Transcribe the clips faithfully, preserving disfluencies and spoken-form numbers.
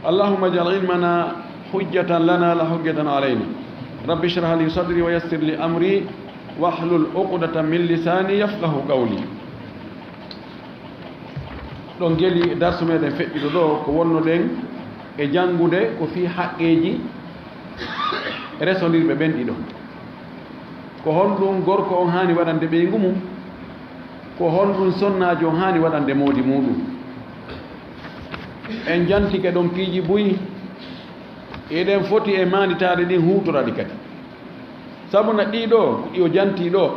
اللهم اجعل علمنا حجة لنا لا حجة علينا. رب اشرح لي صدري ويسر لي أمري واحلل عقدة من لساني يفقه قولي. Ɗon geli darsu meɗen feƴƴuɗo ɗo, ko wonnoɗen e janngude ko fii haqqeeji resondirɓe ɓen ɗiɗo. Ko honɗum gorko on haani waɗande ɓeyngu mum? Ko honɗum sonnaajo on haani waɗande moodi muuɗum? En jantike ɗon piiji buy, eɗen foti e maanditaade ɗin huutora ɗi kadi. Sabu na ɗii ɗoo, ko ɗi o jantii ɗoo,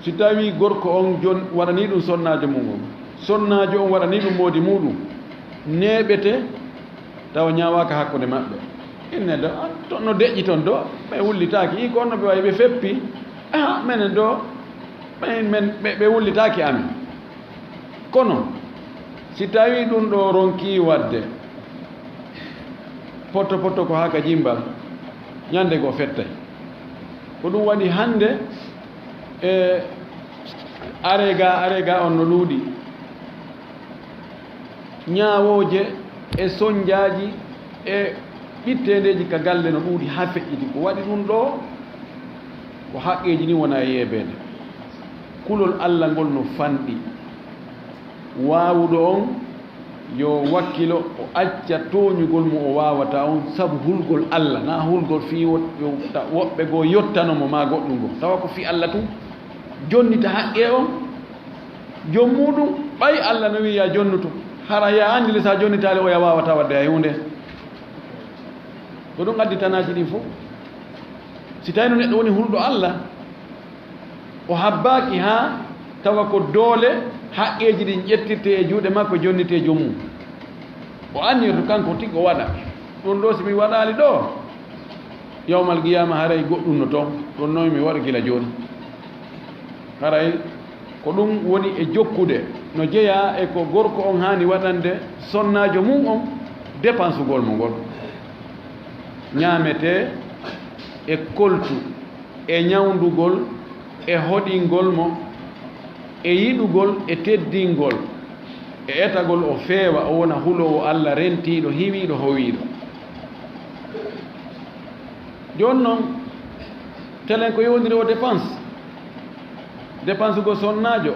si tawii gorko on jon-, waɗanii ɗum sonnaajo mum on, sonnaajo on waɗanii ɗum moodi muuɗum, neeɓete tawa ñaawaaka hakkunde maɓɓe. Inne do, to no deƴƴi ton do, ɓe wullitaaki, ii ko honno ɓe wayi, ɓe feppi, aha, menen do, ɓen men, ɓe, ɓe wullitaaki amen. Kono, si tawii ɗum ɗoo ronkii waɗde, poto poto ko haa ka jimbal, ñande goo fettay. Ko ɗum waɗi hannde, e, arega, arega on no ɗuuɗi. Ñaawooje e sonjaaji e ɓitteendeeji ka galle no ɗuuɗi haa feƴƴiti. Ko waɗi ɗum ɗoo, ko haqqeeji ɗin wona e yeebeede. Kulol Alla ngol no fanɗi. Waawuɗo on yo wakkilo, o acca tooñugol mo o waawata on sabu hulgol Alla, naa hulgol fii wo-, yo ta-, woɓɓe goo yottano mo maa goɗɗum goo. Tawa ko fii Alla tun. Jonnita haqqee on. Jom muuɗum, ɓay Alla no wi'i yaa jonnutu, hara yaa anndi le, si a jonnitaali o, yaa waawataa waɗde hay huunde. Ko ɗum addi tanaaji ɗin fof. Si tawii no neɗɗo woni hulɗo Alla, o habbaaki haa tawa ko doole haqqeeji ɗin ƴettirtee e juuɗe makko, jonnitee jom mum. O anniyoto kanko tigi o waɗa. Ɗum ɗoo, si mi waɗaali ɗoo, yawmal qiyaama haray goɗɗum no toon, ɗum noon mi waɗa gila jooni. Haray ko ɗum woni e jokkude, no jeyaa e ko gorko on haani waɗande sonnaajo mum on dépensugol mo ngol. Ñaametee e koltu, e ñawndugol, e hoɗingol mo, e yiɗugol, e teddingol, e etagol o feewa, o wona huloowo Alla, rentiiɗo, hiwiiɗo, howiiɗo. Jooni non, telen ko yowondiri o dépense. Dépense ko sonnaajo,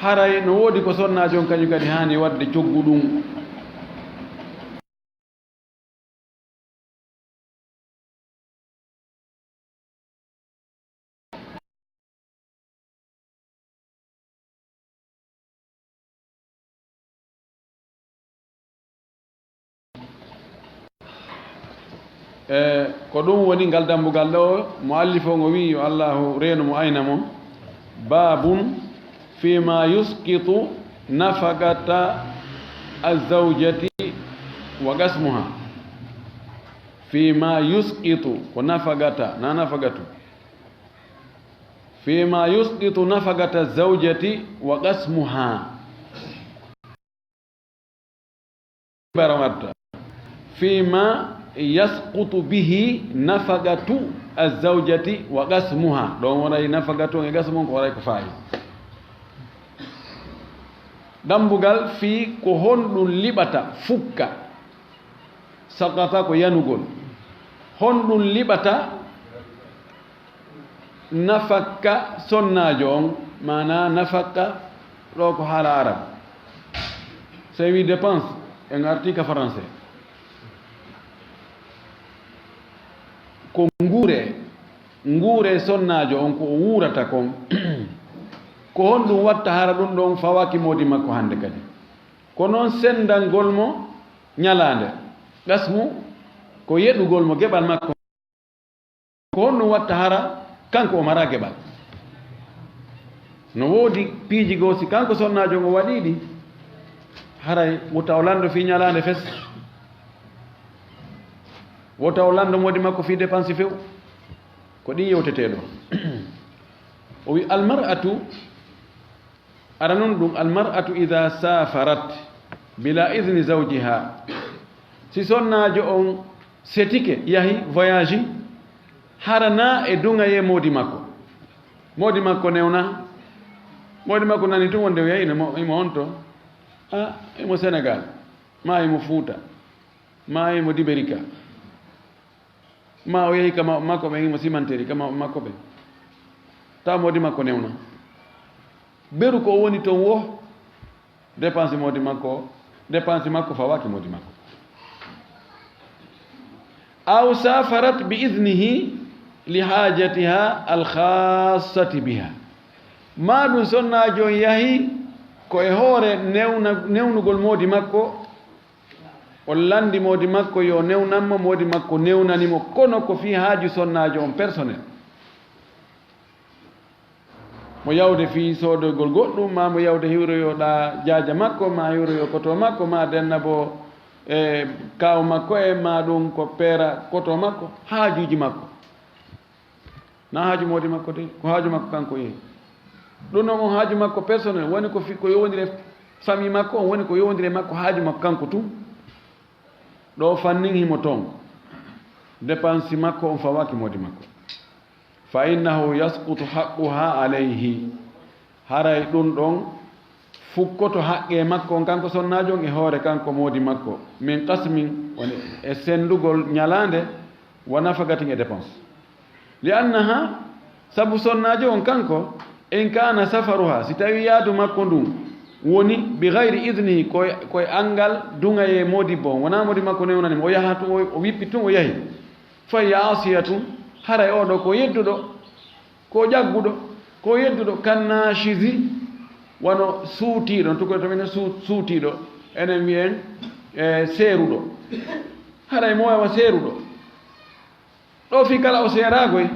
haray no woodi ko sonnaajo on kañum kadi haani waɗde coggu ɗum. E, ko ɗum woni ngal dambugal ɗo, muallif on o wi'i, yo Allahu reenu mo, ayna mo, babun fima yusqitu nafaqata azzawjati wa qasmuha. Fima yusqitu, ko nafaqata, na nafaqatu. Fima yusqitu nafaqata azzawjati wa qasmuha. Bara watta. Fima yasqutu bihi nafaqatu azzawjati wa qasmuha. Ɗon waray nafaqatu e qasmu on ko waray ko faayi. Dambugal fii ko honɗum liɓata fukka. Saqata ko yanugol. Honɗum liɓata nafakka sonnaajo on, maanaa nafakka ɗo ko haala arab. So en wii dépense, en artii ka français. Ko nguure, nguure sonnaajo on ko o wuurata kon. Ko honɗum watta hara ɗum ɗon fawaaki moodi makko hannde kadi? Ko noon senndangol mo ñalaande, qasmu, ko yeɗugol mo geɓal makko. Ko honɗum watta hara kanko o maraa geɓal? No woodi piiji goo, si kanko sonnaajo on o waɗii ɗi, haray wota o lanndo fii ñalaande fes. Wota o lanndo moodi makko fii dépense few. Ko ɗin yewtetee ɗo. O wi, almar'atu, aranun ɗum, almar'atu idha safarat bila idhni zawjiha. Si sonnaajo on setike, yahi voyage, hara na e duŋayee moodi makko. Moodi makko newna. Moodi makko nani tun wonde wiya ina mo, imo on to. A, imo Sénégal. Maa imo Fuuta, maa imo Diberika, maa o yehi ka mawɓe makko ɓen, imo Simanteri ka mawɓe makko ɓen. Tawa moodi makko newna. Beru ko o woni ton wo, dépense moodi makko, dépense makko fawaaki moodi makko. Aw safarat bi idnihi li hajatiha al khassati biha. Maa ɗum sonnaajo on yahi ko e hoore newna-, newnugol moodi makko, o lanndi moodi makko yo newnan mo, moodi makko newnani mo, kono ko fii haaju sonnaajo on personnel. Mo yawde fii soodoygol goɗɗum, maa mo yawde hiwroyo ɗa jaaja makko, maa hiwroyo koto makko, maa denna bo e kaaw makko e, maa ɗum ko peera koto makko, haajuuji makko. Na haaju moodi makko de, ko haaju makko kanko yehi. Ɗum noon on haaju makko personnel, woni ko fi-, ko yowondire famille makko, on woni ko yowondire makko haaju makko kanko tun. Ɗo fannin himo toon. Dépense makko on fawaaki moodi makko. Fa innahu yasqutu haqquha alayhi. Haray ɗum ɗon fukkoto haqqee makko on kanko sonnaajo on e hoore kanko moodi makko. Min qasmin, woni e senndugol ñalaande, wa nafaqatin e dépense. Li annaha, sabu sonnaajo on kanko, in kana safaruha, si tawi yaadu makko ndun woni bi gayri idnihi, ko, ko e anngal duŋayee moodibbo on, wonaa moodi makko newnani mo, o yaha tun, o, o wippi tun, o yahi. Fa hiya asiyatun, haray oo ɗoo ko yedduɗo, ko ƴagguɗo, ko yedduɗo, kan nashizi, wano suutiiɗo, no tukoy to minen suu-, suutiiɗo, enen wi'en, e, seeruɗo. Haray mo wawa seeruɗo. Ɗoo fii kala o seeraakoy,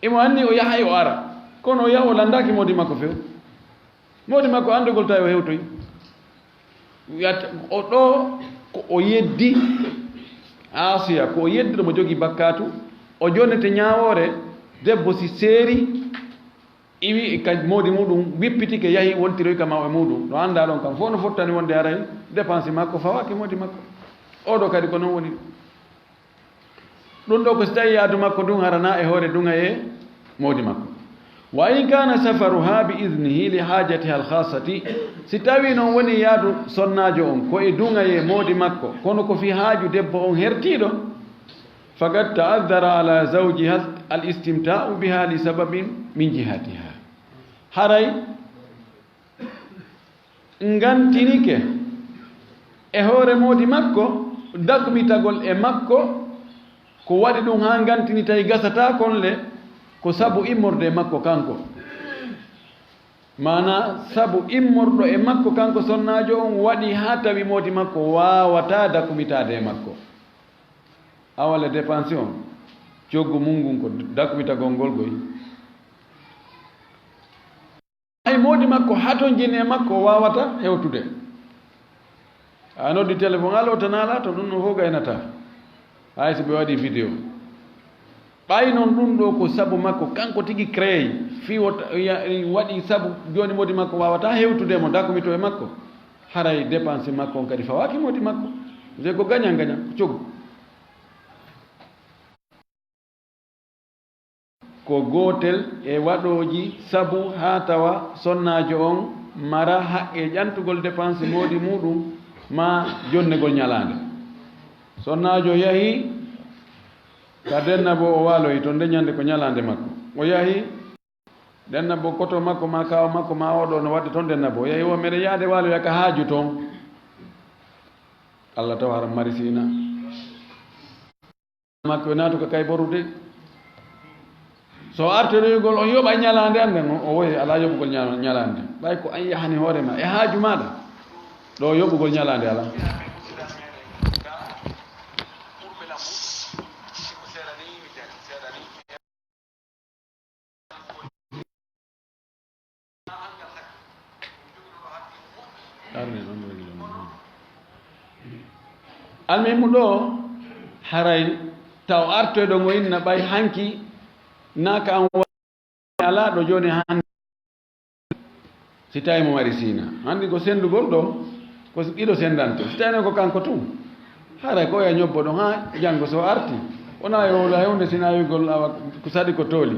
imo anni o yahay o ara, kono o yaha o lanndaaki moodi makko few. Moodi makko anndugol tawi o hewtoy. Wiyata o ɗoo ko o yeddi Aasiya, ko o yedduɗo mo jogii bakkaatu, o jonnete ñaawoore, debbo si seeri, iwi ka moodi muuɗum, wippitike, yahi, wontiroy ka mawɓe muuɗum. No anndaa ɗon kam fof no fottani wonde haray dépense makko fawaaki moodi makko. Oo ɗoo kadi ko non woni. Ɗum ɗoo ko si tawii yaadu makko ndun harana e hoore duŋayee moodi makko. Wa in kana safaruha bi idnihi li hajatiha al khassati, si tawii non woni yaadu sonnaajo on ko e duŋayee moodi makko, kono ko fii haaju debbo on hertiiɗo, faqad ta'azzara ala zawjiha al istimta'u biha li sababin min jihatiha. Haray ngantinike e hoore moodi makko, dakmitagol e makko, ko waɗi ɗum haa ngantini tawi gasataa kon le, ko sabu immorde e makko kanko. Maanaa, sabu immorɗo e makko kanko sonnaajo on waɗi haa tawi moodi makko waawataa dakmitaade e makko. Awa le dépense on, coggu mun ngun ko dakmitagol ngol goy. Hay moodi makko hatonjini e makko o waawata hewtude. A noddi téléphone, "Allo, to naala to?" Ɗum no fof gaynataa. Hay so ɓe waɗi vidéo. Ɓay noon ɗum ɗoo ko sabu makko, kanko tigi créé, fii o ta-, ya-, waɗi sabu jooni moodi makko waawata hewtude mo, dakmito e makko. Haray dépense makko on kadi fawaaki moodi makko. Nde ko gañan gañan, ko coggu. Ko gootel e waɗooji sabu haa tawa sonnaajo on mara haqqe ƴantugol dépense moodi muuɗum maa jonnegol ñalaande. Sonnaajo yahi ka denna bo o waaloyi ton, nde ñande ko ñalaande makko. O yahi denna bo koto makko maa kaawa makko maa oo ɗoo no waɗde ton denna bo. O yahi o meɗen yaade waaloya ka haaju ton. Allah tawa hara mari siina. Makko e naatu ka kay borude. So artoynoygol on yoɓa ñalaande an nden, o woye alaa yoɓugol ña-, ñalaande. Ɓay ko an yahani hoore ma e haaju maaɗa. Ɗoo yoɓugol ñalaande alaa. Almuhimu ɗoo, haray taw artoyɗo ngo inna ɓay hanki, naaka an wa-, alaa ɗo jooni hannde. Si tawi mo mari siina, hanndi ko senndugol ɗoo, ko ɗiɗo senndante. Si tawi noon ko kanko tun, haray ko oya ñobbo ɗon haa janngo so arti. Wonaa yo wowla hewnde sinaa wi'gol awa ko saɗi ko tooli.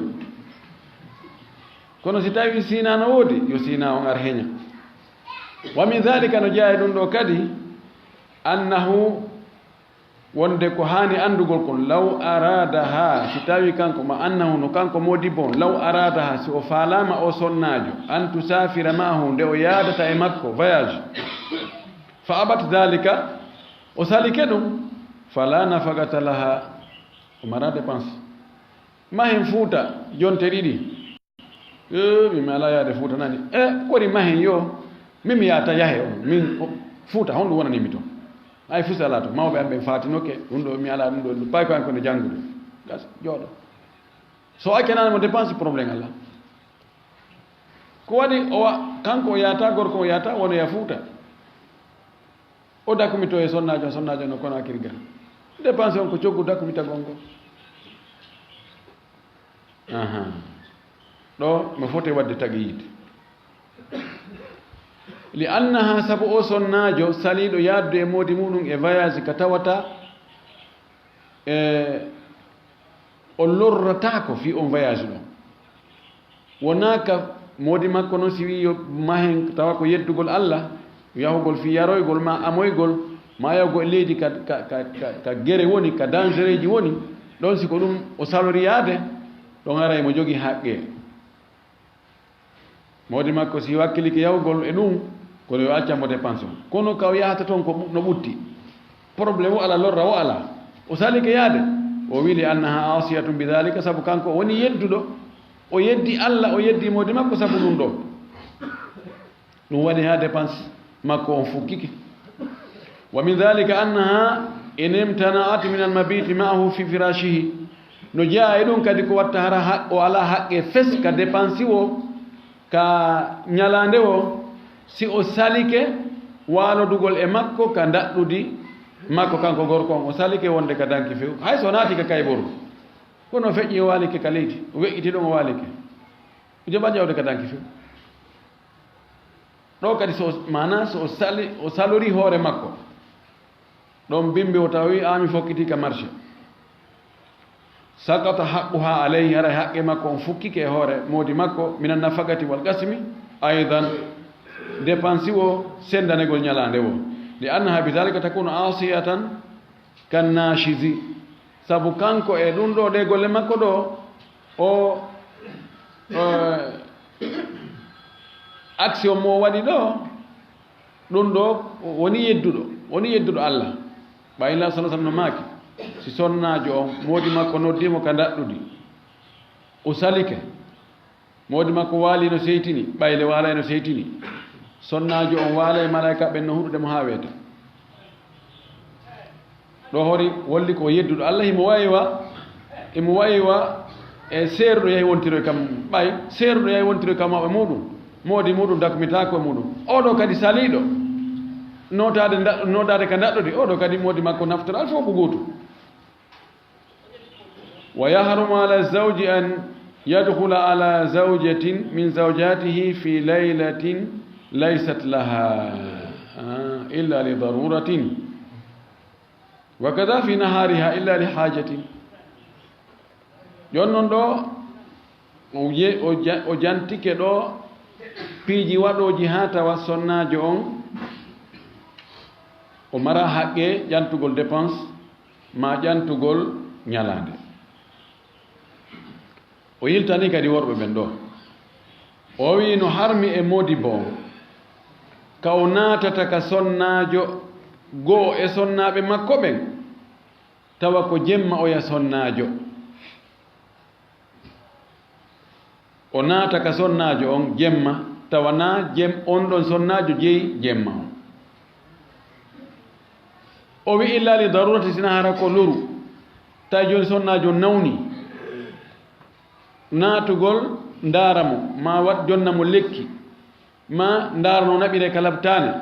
Kono si tawi siina no woodi, yo siina on ar heña. Wa min dhalika, no jeyaa e ɗum ɗoo kadi, annahu, wonde ko haani anndugol kon, law araadaha, si tawi kanko, ma annahu, no kanko moodibbo on, law araadaha, si o faalaama o sonnaajo, an tusaafira ma'ahu, nde o yaadata e makko voyage, fa abat dhalika, o salike ɗum, fala nafaqata laha, o mara dépense. Mahen Fuuta jonte ɗiɗi. Eh, min mi alaa yaade Fuuta nani. E kori mahen yo, min mi yaata yahe on. Min o, Fuuta, honɗum wonani mi ton? Ay, fus alaa ton. Mawɓe am ɓen faatinoke, ɗum ɗo mi alaa ɗum ɗo, ɗum pay ko an ko nde janngude. Gas, jooɗo. So accanani mo dépense, problème alaa. Ko waɗi o wa-, kanko o yaata, gorko o yaata, wono ya Fuuta. O dakumito e sonnaajo, sonnaajo no kono akirga. Dépense on ko coggu dakumitagol ngol. Aha. Ɗo no foti waɗde taqyid. Li annaha, sabu o sonnaajo saliiɗo yaadde e moodi muɗum e voyage ka tawata, e, o lorrataako fii on voyage ɗo. Wonaa ka moodi makko non si wii yo mahen tawa ko yeddugol Alla, yahugol fii yaroygol maa amoygol, maa yahugol e leydi ka, ka, ka, ka, ka gere woni, ka dangereeji woni, ɗon si ko ɗum o salori yaade, ɗon haray mo jogii haqqee. Moodi makko si wakkilike yahugol e ɗum, kono yo accan mo dépense on. Kono ka o yahata ton ko ɓu-, no ɓutti. Problème o alaa, lorra o alaa. O salike yaade. O wii li annaha asiyatun bi dhalika, sabu kanko o woni yedduɗo. O yeddi Alla, o yeddi moodi makko sabu ɗum ɗo. Ɗum waɗi haa dépense makko on fukkike. Wa min dhalika annaha in imtana'at min al-mabiti ma'ahu fi firashihi. No jeyaa e ɗum kadi ko watta hara ha-, o alaa haqqe fes ka dépense o, ka ñalaande o, si o salike waalodugol e makko ka ndaɗɗudi makko kanko gorko on. O salike wonde ka danki few. Hay so naati ka kayɓoru. Kono o feƴƴi o waalike ka leydi. O weƴƴiti ɗum o waalike. O jaɓaani yawde ka danki few. Ɗo kadi so, maanaa so o sali-, o salori hoore makko. Ɗon bimbi o tawi a mi fokkiti ka marché. Saqata haqquha alayhi, haray haqqe makko on fukkike e hoore moodi makko, minan nafaqati wal qasmi, aydan, dépense o, sendanegol ñalaande o. Li annaha bi dhalika takunu asiyatan kan nashizi. Sabu kanko e ɗum ɗo, ɗe golle makko ɗo, o, o, action mo waɗi ɗo, ɗum ɗo woni yedduɗo, woni yedduɗo Allah. Ɓay Nulaaɗo sallallahu alaihi wasallam no maaki, si sonnaajo on, moodi makko noddii mo ka ndaɗɗudi, o salike, moodi makko waali no seytini, ɓayle waalay no seytini, sonnaajo on waalay, malaa'ika ɓen no huɗude mo haa weeta. Ɗo hori wolli ko yedduɗo Allah, himo wayi wa, himo wayi wa e seeruɗo yahi wontiro e kam, ɓay seeruɗo yahi wontiro e kam mawɓe muɗum, moodi muɗum dakumitaako e muɗum. Oɗo kadi saliiɗo, nootaade nda-, nootaade ka ndaɗɗudi, oɗo kadi moodi makko naftora, alaa fof ko gootum. Wa yahrumu ala zawji an yadkhula ala zawjatin min zawjatihi fi laylatin laysat laha, ah, illa li daruratin. Wa kadha fi nahariha illa li hajatin. Jooni non ɗo, o ye-, o ja-, o jantike ɗo piiji waɗooji haa tawa sonnaajo on, o mara haqqe ƴantugol dépense, maa ƴantugol ñalaande. O yiltanii kadi worɓe ɓen ɗo. O wi'i no harmi e moodibbo on, ka o naatata ka sonnaajo go'o e sonnaaɓe makko ɓen, tawa ko jemma oya sonnaajo. O naata ka sonnaajo on jemma, tawa naa jem-, on ɗon sonnaajo jeyi jemma on. O wi'i, "Illa li darurati", sina hara ko loru. Tawi jooni sonnaajo on nawni. Naatugol ndaara mo, maa waɗ jonna mo lekki, maa ndaara no naɓire ka labtaane,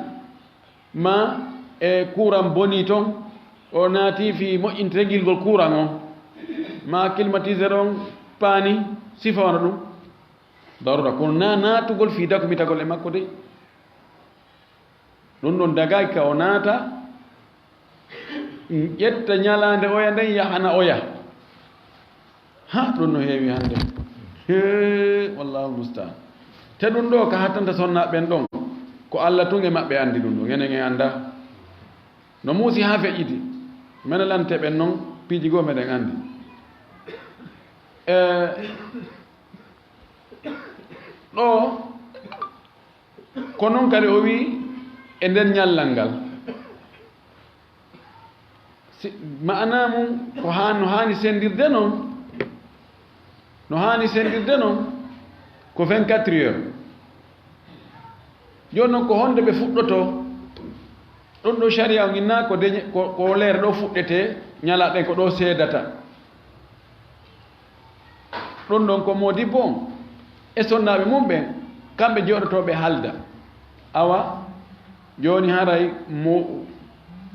maa e kuuran bonii ton, o naati fii moƴƴintirgilgol kuuran on, maa climatiseur on paani, sifa wano ɗum. Darura, kono naa naatugol fii dakumitagol e makko dey. Ɗum ɗon dagaaki ka o naata, ƴetta ñalaande oya nden yahana oya. Ha, ɗum no heewi hannde. Hee, wallahu mustaan. Te ɗum ɗo ka hattanta sonnaaɓe ɓen ɗon, ko Allah tun e maɓɓe anndi ɗum ɗon, enen en anndaa. No muusi haa feƴƴiti. Menen lanteeɓe ɓen non, piiji goo meɗen anndi. E ɗo, ko non kadi o wi'i e nder ñallal ngal. Si, ma'anaa mum ko haa, no haani senndirde non, no haani senndirde non ko vingt-quatre heures. Jooni non, ko honde ɓe fuɗɗotoo? Ɗum ɗo sariya on inna ko deñe, ko, ko leere ɗo fuɗɗetee, ñalaaɗe ɗen ko ɗo seedata. Ɗum ɗon ko moodibbo on e sonnaaɓe mum ɓen, kamɓe jooɗotoo ɓe haalda. Awa, jooni haray mo,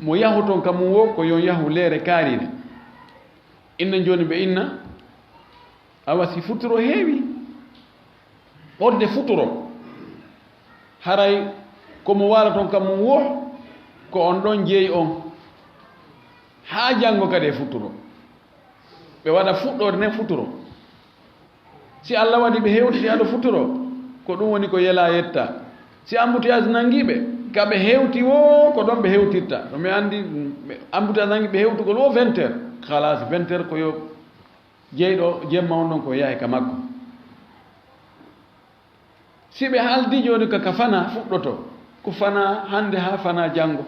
mo yahu ton ka mum woo, ko yo yahu leere kaariire. Inna jooni ɓe inna, awa si futuro heewi, ɓorde futuro, haray ko mo waala ton ka mum woo, ko on ɗon jeyi on. Haa janngo kadi e futuro. Ɓe waɗa fuɗɗoode nden futuro. Si Alla waɗi ɓe hewtiti ado futuro, ko ɗum woni ko yelaa yetta. Si embouteillage nanngi ɓe, ka ɓe hewti woo, ko ɗon ɓe hewtirta. No mi anndi, embouteillage nanngi ɓe hewtugol woo vingt heures. Khalas, vingt heures ko yo jeyɗo jemma on ɗon ko yahe ka makko. Si ɓe haaldi jooni ka, ka fanaa fuɗɗoto, ko fanaa hannde haa fanaa janngo.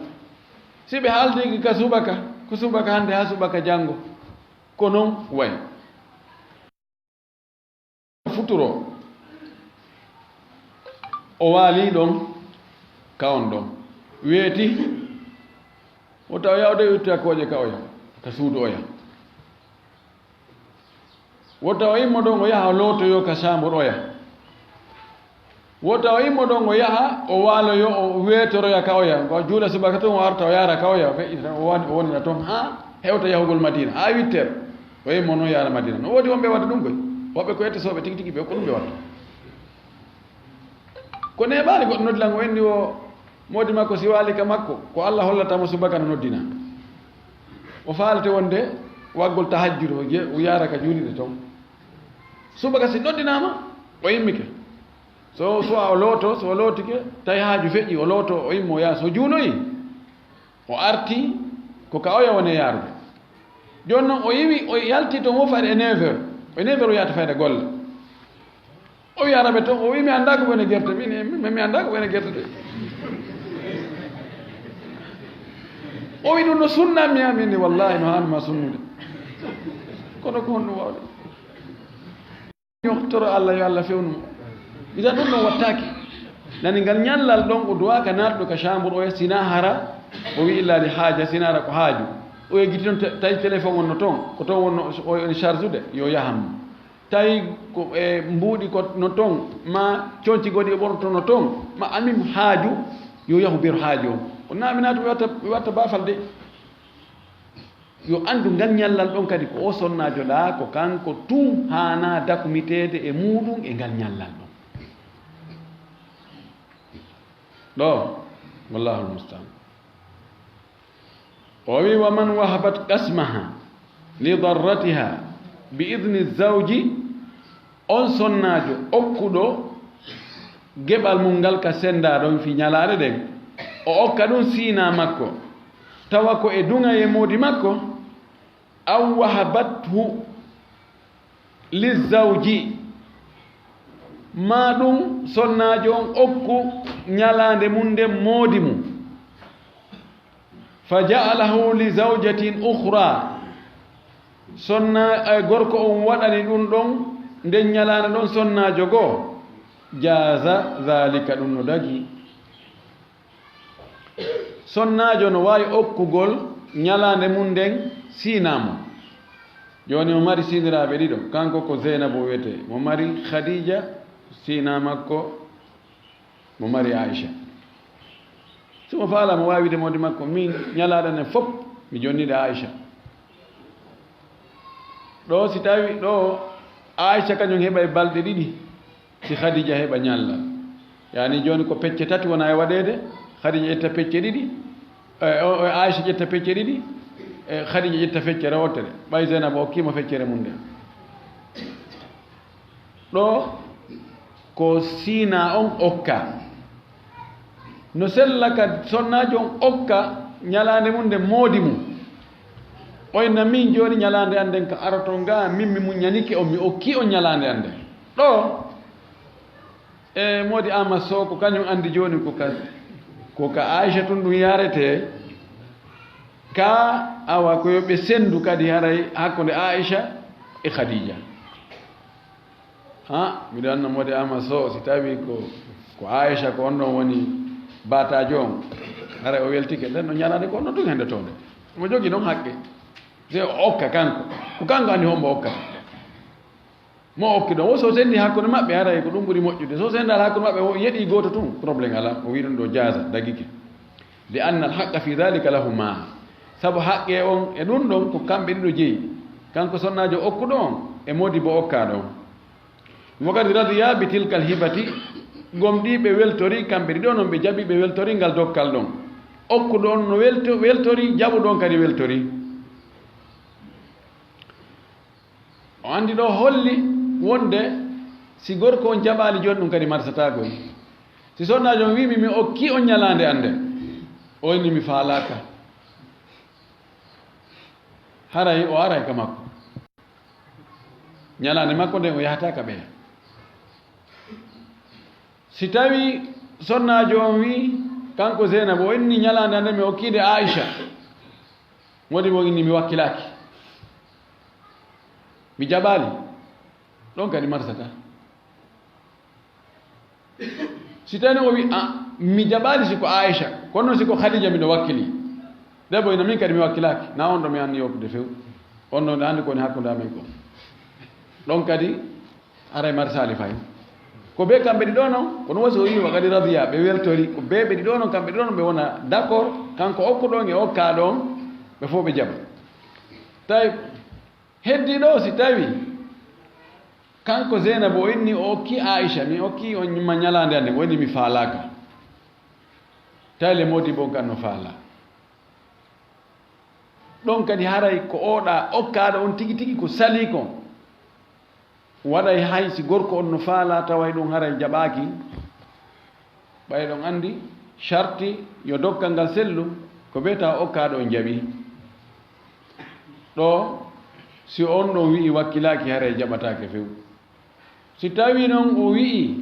Si ɓe haaldi ka subaka, ko subaka hannde haa subaka janngo. Ko non wayi. Futuro, o waali ɗon, ka on ɗon. Weeti, o tawa yaha o de itta kooƴe ka oya, ka suudu oya. Wota o immo ɗon o yaha o lootoyo ka saambur oya. Wota o immo ɗon o yaha o waaloyo o weetoroya ka oya. Ko juula subaka tun o arta o yaara ka oya, o feƴƴita tan o woni, o wonira ton haa hewta yahugol Madina. Haa huit heures o immo non yaara Madina. No woodi wonɓe watta ɗum koy. Woɓɓe ko ette sooɓe tigi tigi ɓe ko ɗum ɓe watta. Ko neeɓaali goɗɗo noddi lan o enni o moodi makko si waali ka makko, ko Alla hollata mo subaka no noddina. O faalete wonde waggol tahajjud o je-, o yaara ka juulirde ton. Subaka si noddinaama, o immike. So, so o looto, so o lootike, tawi haaju feƴƴi, o looto, o immo o yaha. So juunoyi, o arti, ko ka oya woni yaarude. Jooni non o iwi, o yalti ton o fayda e neuf heures. O neuf heures o yahata fayda golle. O wi Arabe ton, o wi, "Mi anndaa ko woni gerte." Min, min, mi anndaa ko woni gerte de. O wi, "Ɗum no sunna?" Mi, "Amin, wallahi, no haani ma sunnude." Kono ko honɗum waawde? Ñootoro Allah, yo Allah fewnu mo. Idan ɗum ɗon wattaaki. Nani ngal ñallal ɗon, o duwaaka naatɗo ka chambre o, sina hara o wi illa li haaja, sina hara ko haaju. O eggiti ton, te-, tawi téléphone on no ton, ko ton wonno o, o, on charge de, yo yahan mo. Tawi ko e mbuuɗi ko no ton, ma conci goɗɗi o ɓornoto no ton, ma amin haaju, yo yahu beru haaju on. O naami naatu ɓe watta, ɓe watta baafal de. Yo anndu ngal ñallal ɗon kadi ko o sonnaajo ɗaa, ko kanko tun haanaa dakumiteede e muuɗum e ngal ñallal ɗon. Ɗo, wallahul mustaan. O wi, "Wa man wahabat qasmaha li darratiha bi idni zawji," on sonnaajo okkuɗo geɓal mum ngal ka senndaa ɗon fii ñalaare ɗen, o okka ɗum siinaa makko, tawa ko e duŋayee moodi makko, aw wahabathu li zawji, maa ɗum sonnaajo on okku ñalaande mum nden moodi mum. Fa ja'alahu li zawjatin ukhra. Sonna-, eh, gorko on waɗani ɗum ɗon, nden ñalaande ɗon sonnaajo goo. Jaaza zaalika, ɗum no dagi. Sonnaajo no waawi okkugol ñalaande mum nden siinaa mo. Jooni mo mari siiniraaɓe ɗiɗo, kanko ko Zeynabu o wiyetee, mo mari Khadija, siinaa makko, mo mari Aisha. Si mo faalaa, mo waawi wiide moodi makko, min ñalaaɗe nden fof, mi jonniiɗo Aisha. Ɗo si tawi ɗo Aisha kañum heɓay balɗe ɗiɗi, si Khadija heɓa ñallal. Yaani jooni ko pecce tati wona e waɗeede, Khadija ƴetta pecce ɗiɗi, e, o, o Aisha ƴetta pecce ɗiɗi, e, Khadija ƴetta feccere wottere. Ɓay Zeynabu okkiima feccere mum nden. Ɗo ko siinaa on okka. No sella ka sonnaajo on okka Ñalaande mum nden moodi mum. O inna min jooni ñalaande an nden ka aroto nga, min mi muññanike on, mi okki on ñalaande an nden. Ɗo, e moodi Ama Sow ko kañum anndi jooni ko ka, ko ka Aisha tun ɗum yarete. Ka awa ko yo ɓe senndu kadi haray hakkunde Aisha e Khadija. Ha, miɗo anna moodi Ama Sow, si tawi ko, ko Aisha ko on ɗon woni bataajo on, haray o weltike, nden no ñalaande ko on ɗon tun hende toonde. Mo jogi ɗon haqqe. Se o okka kanko. Ko kanko anndi hombo okka. Mo okki ɗon. Wo so senndi hakkunde maɓɓe, haray ko ɗum ɓuri moƴƴude. So senndaali hakkunde maɓɓe, o yeɗi gooto tun, problème alaa. O wi'i ɗum ɗo jaaza, dagike. Li anna al haqqa fi dhalika lahuma. Sabu haqqe on e ɗum ɗon ko kamɓe ɗiɗo jeyi. Kanko sonnaajo okkuɗo on e moodi bo okkaaɗo on. Wa qad radiya bi tilka al hibati. Gomɗii ɓe weltori, kamɓe ɗiɗo non ɓe jaɓi, ɓe weltori ngal dokkal ɗon. Okkuɗo on no welto-, weltori, jaɓuɗo on kadi weltori. O anndi ɗo holli wonde si gorko on jaɓaali jooni ɗum kadi marsataa koy. Si sonnaajo on wi'i mi, mi okki on ñalaande an nden, o inni mi faalaaka. Haray o aray ka makko. Ñalaande makko nden o yahataa ka ɓeya. Si tawi sonnaajo on wi'i, kanko Zeynabu, o inni ñalaande an nden mi okkiinde Aisha. Moodi bo inni mi wakkilaaki. Mi jaɓaali. Ɗon kadi marsataa. Si tawi o wi, "A, mi jaɓaali si ko Aisha, kono si ko Khadija miɗo wakkili." Debbo ina min kadi mi wakkilaaki. Na on ɗo mi anni yoppude few. On ɗo nde anndi ko woni hakkunde amen ko. Ɗon kadi haray marsaali fay. Ko be kamɓe ɗiɗo non, kono wasi o wi wa qad radiya, ɓe weltori, ko be ɓe ɗiɗo non, kamɓe ɗiɗo non ɓe wona d'accord, kanko okkuɗo on e okkaaɗo on, ɓe fof ɓe jaɓa. Tawi heddi ɗo si tawi kanko Zeynabu o inni o okki Aisha, mi okki on ñimma ñalaande an nden, o inni mi faalaaka. Tawi le moodi bon kan no faala. Ɗon kadi haray ko oɗa okkaaɗo on tigi tigi ko salii kon. Waɗay hay si gorko on no faalaa taway ɗum haray jaɓaaki. Ɓay ɗon anndi sharti yo dokkal ngal sellu, ko bee tawa okkaaɗo on jaɓi. Ɗo si on ɗon wi'i wakkilaaki haray jaɓataake few. Si tawi non o wi'i,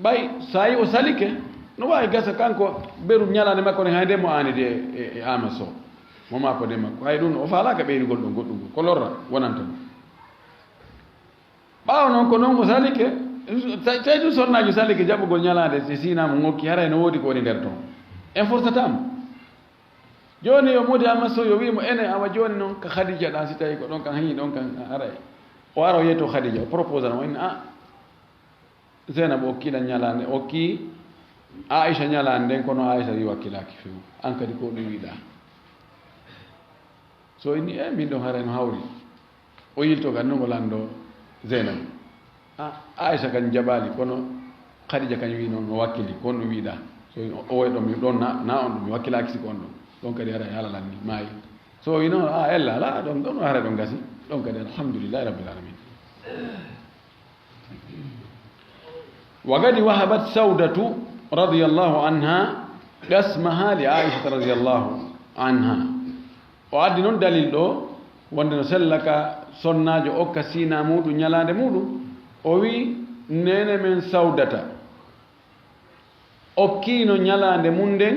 ɓay, so tawi o salike, no waawi gasa kanko beru ñalaande makko nden, hay nde mo aanidi e, e, e Ama Sow. Mo maako de makko. Hay ɗum, o faalaaka ɓeyrugol ɗon goɗɗum ko lorra wonanta mo. Ɓaawo non ko non o salike, tawi, tawi ɗum sonnaajo salike jaɓugol ñalaande, si siina mo ngokki, haray no woodi ko woni nder ton. En forsataa mo. Jooni yo moodi Ama Sow yo wi'i mo, ene, awa jooni non ka Khadija ɗa, si tawi ko ɗon kan, hañi ɗon kan, haray. O ara o yeeto Khadija, o propose mo, inna, a, Zeynabu okkiiɗa ñalaande, okki Aisha ñalaande nden, kono Aisha wi wakkilaaki few. An kadi ko ɗum wiɗa. So inni, e, min ɗon haray no hawri. O yilto kadi no o lanndo Zeynabu. A, Aisha kan jaɓaali, kono Khadija kan wi noon no wakkili, ko on ɗum wiɗa. So inni, o, o woy ɗon, mi ɗon na, na on ɗum, mi wakkilaaki si ko on ɗon. Ɗon kadi haray haala lanni, maayi. So o wi noon, a, ella, ala, ɗon, ɗon haray ɗon gasi. Ɗon kadi alhamdulillahi rabbil alamin. Wa qad wahabat Sawdatu radiyallahu anha qasmaha li Aisha radiyallahu anha. O addi noon dalil ɗo, wonde no sella ka sonnaajo okka siina muuɗum ñalaande muuɗum. O wi, neene men Sawdata okkiino ñalaande mum nden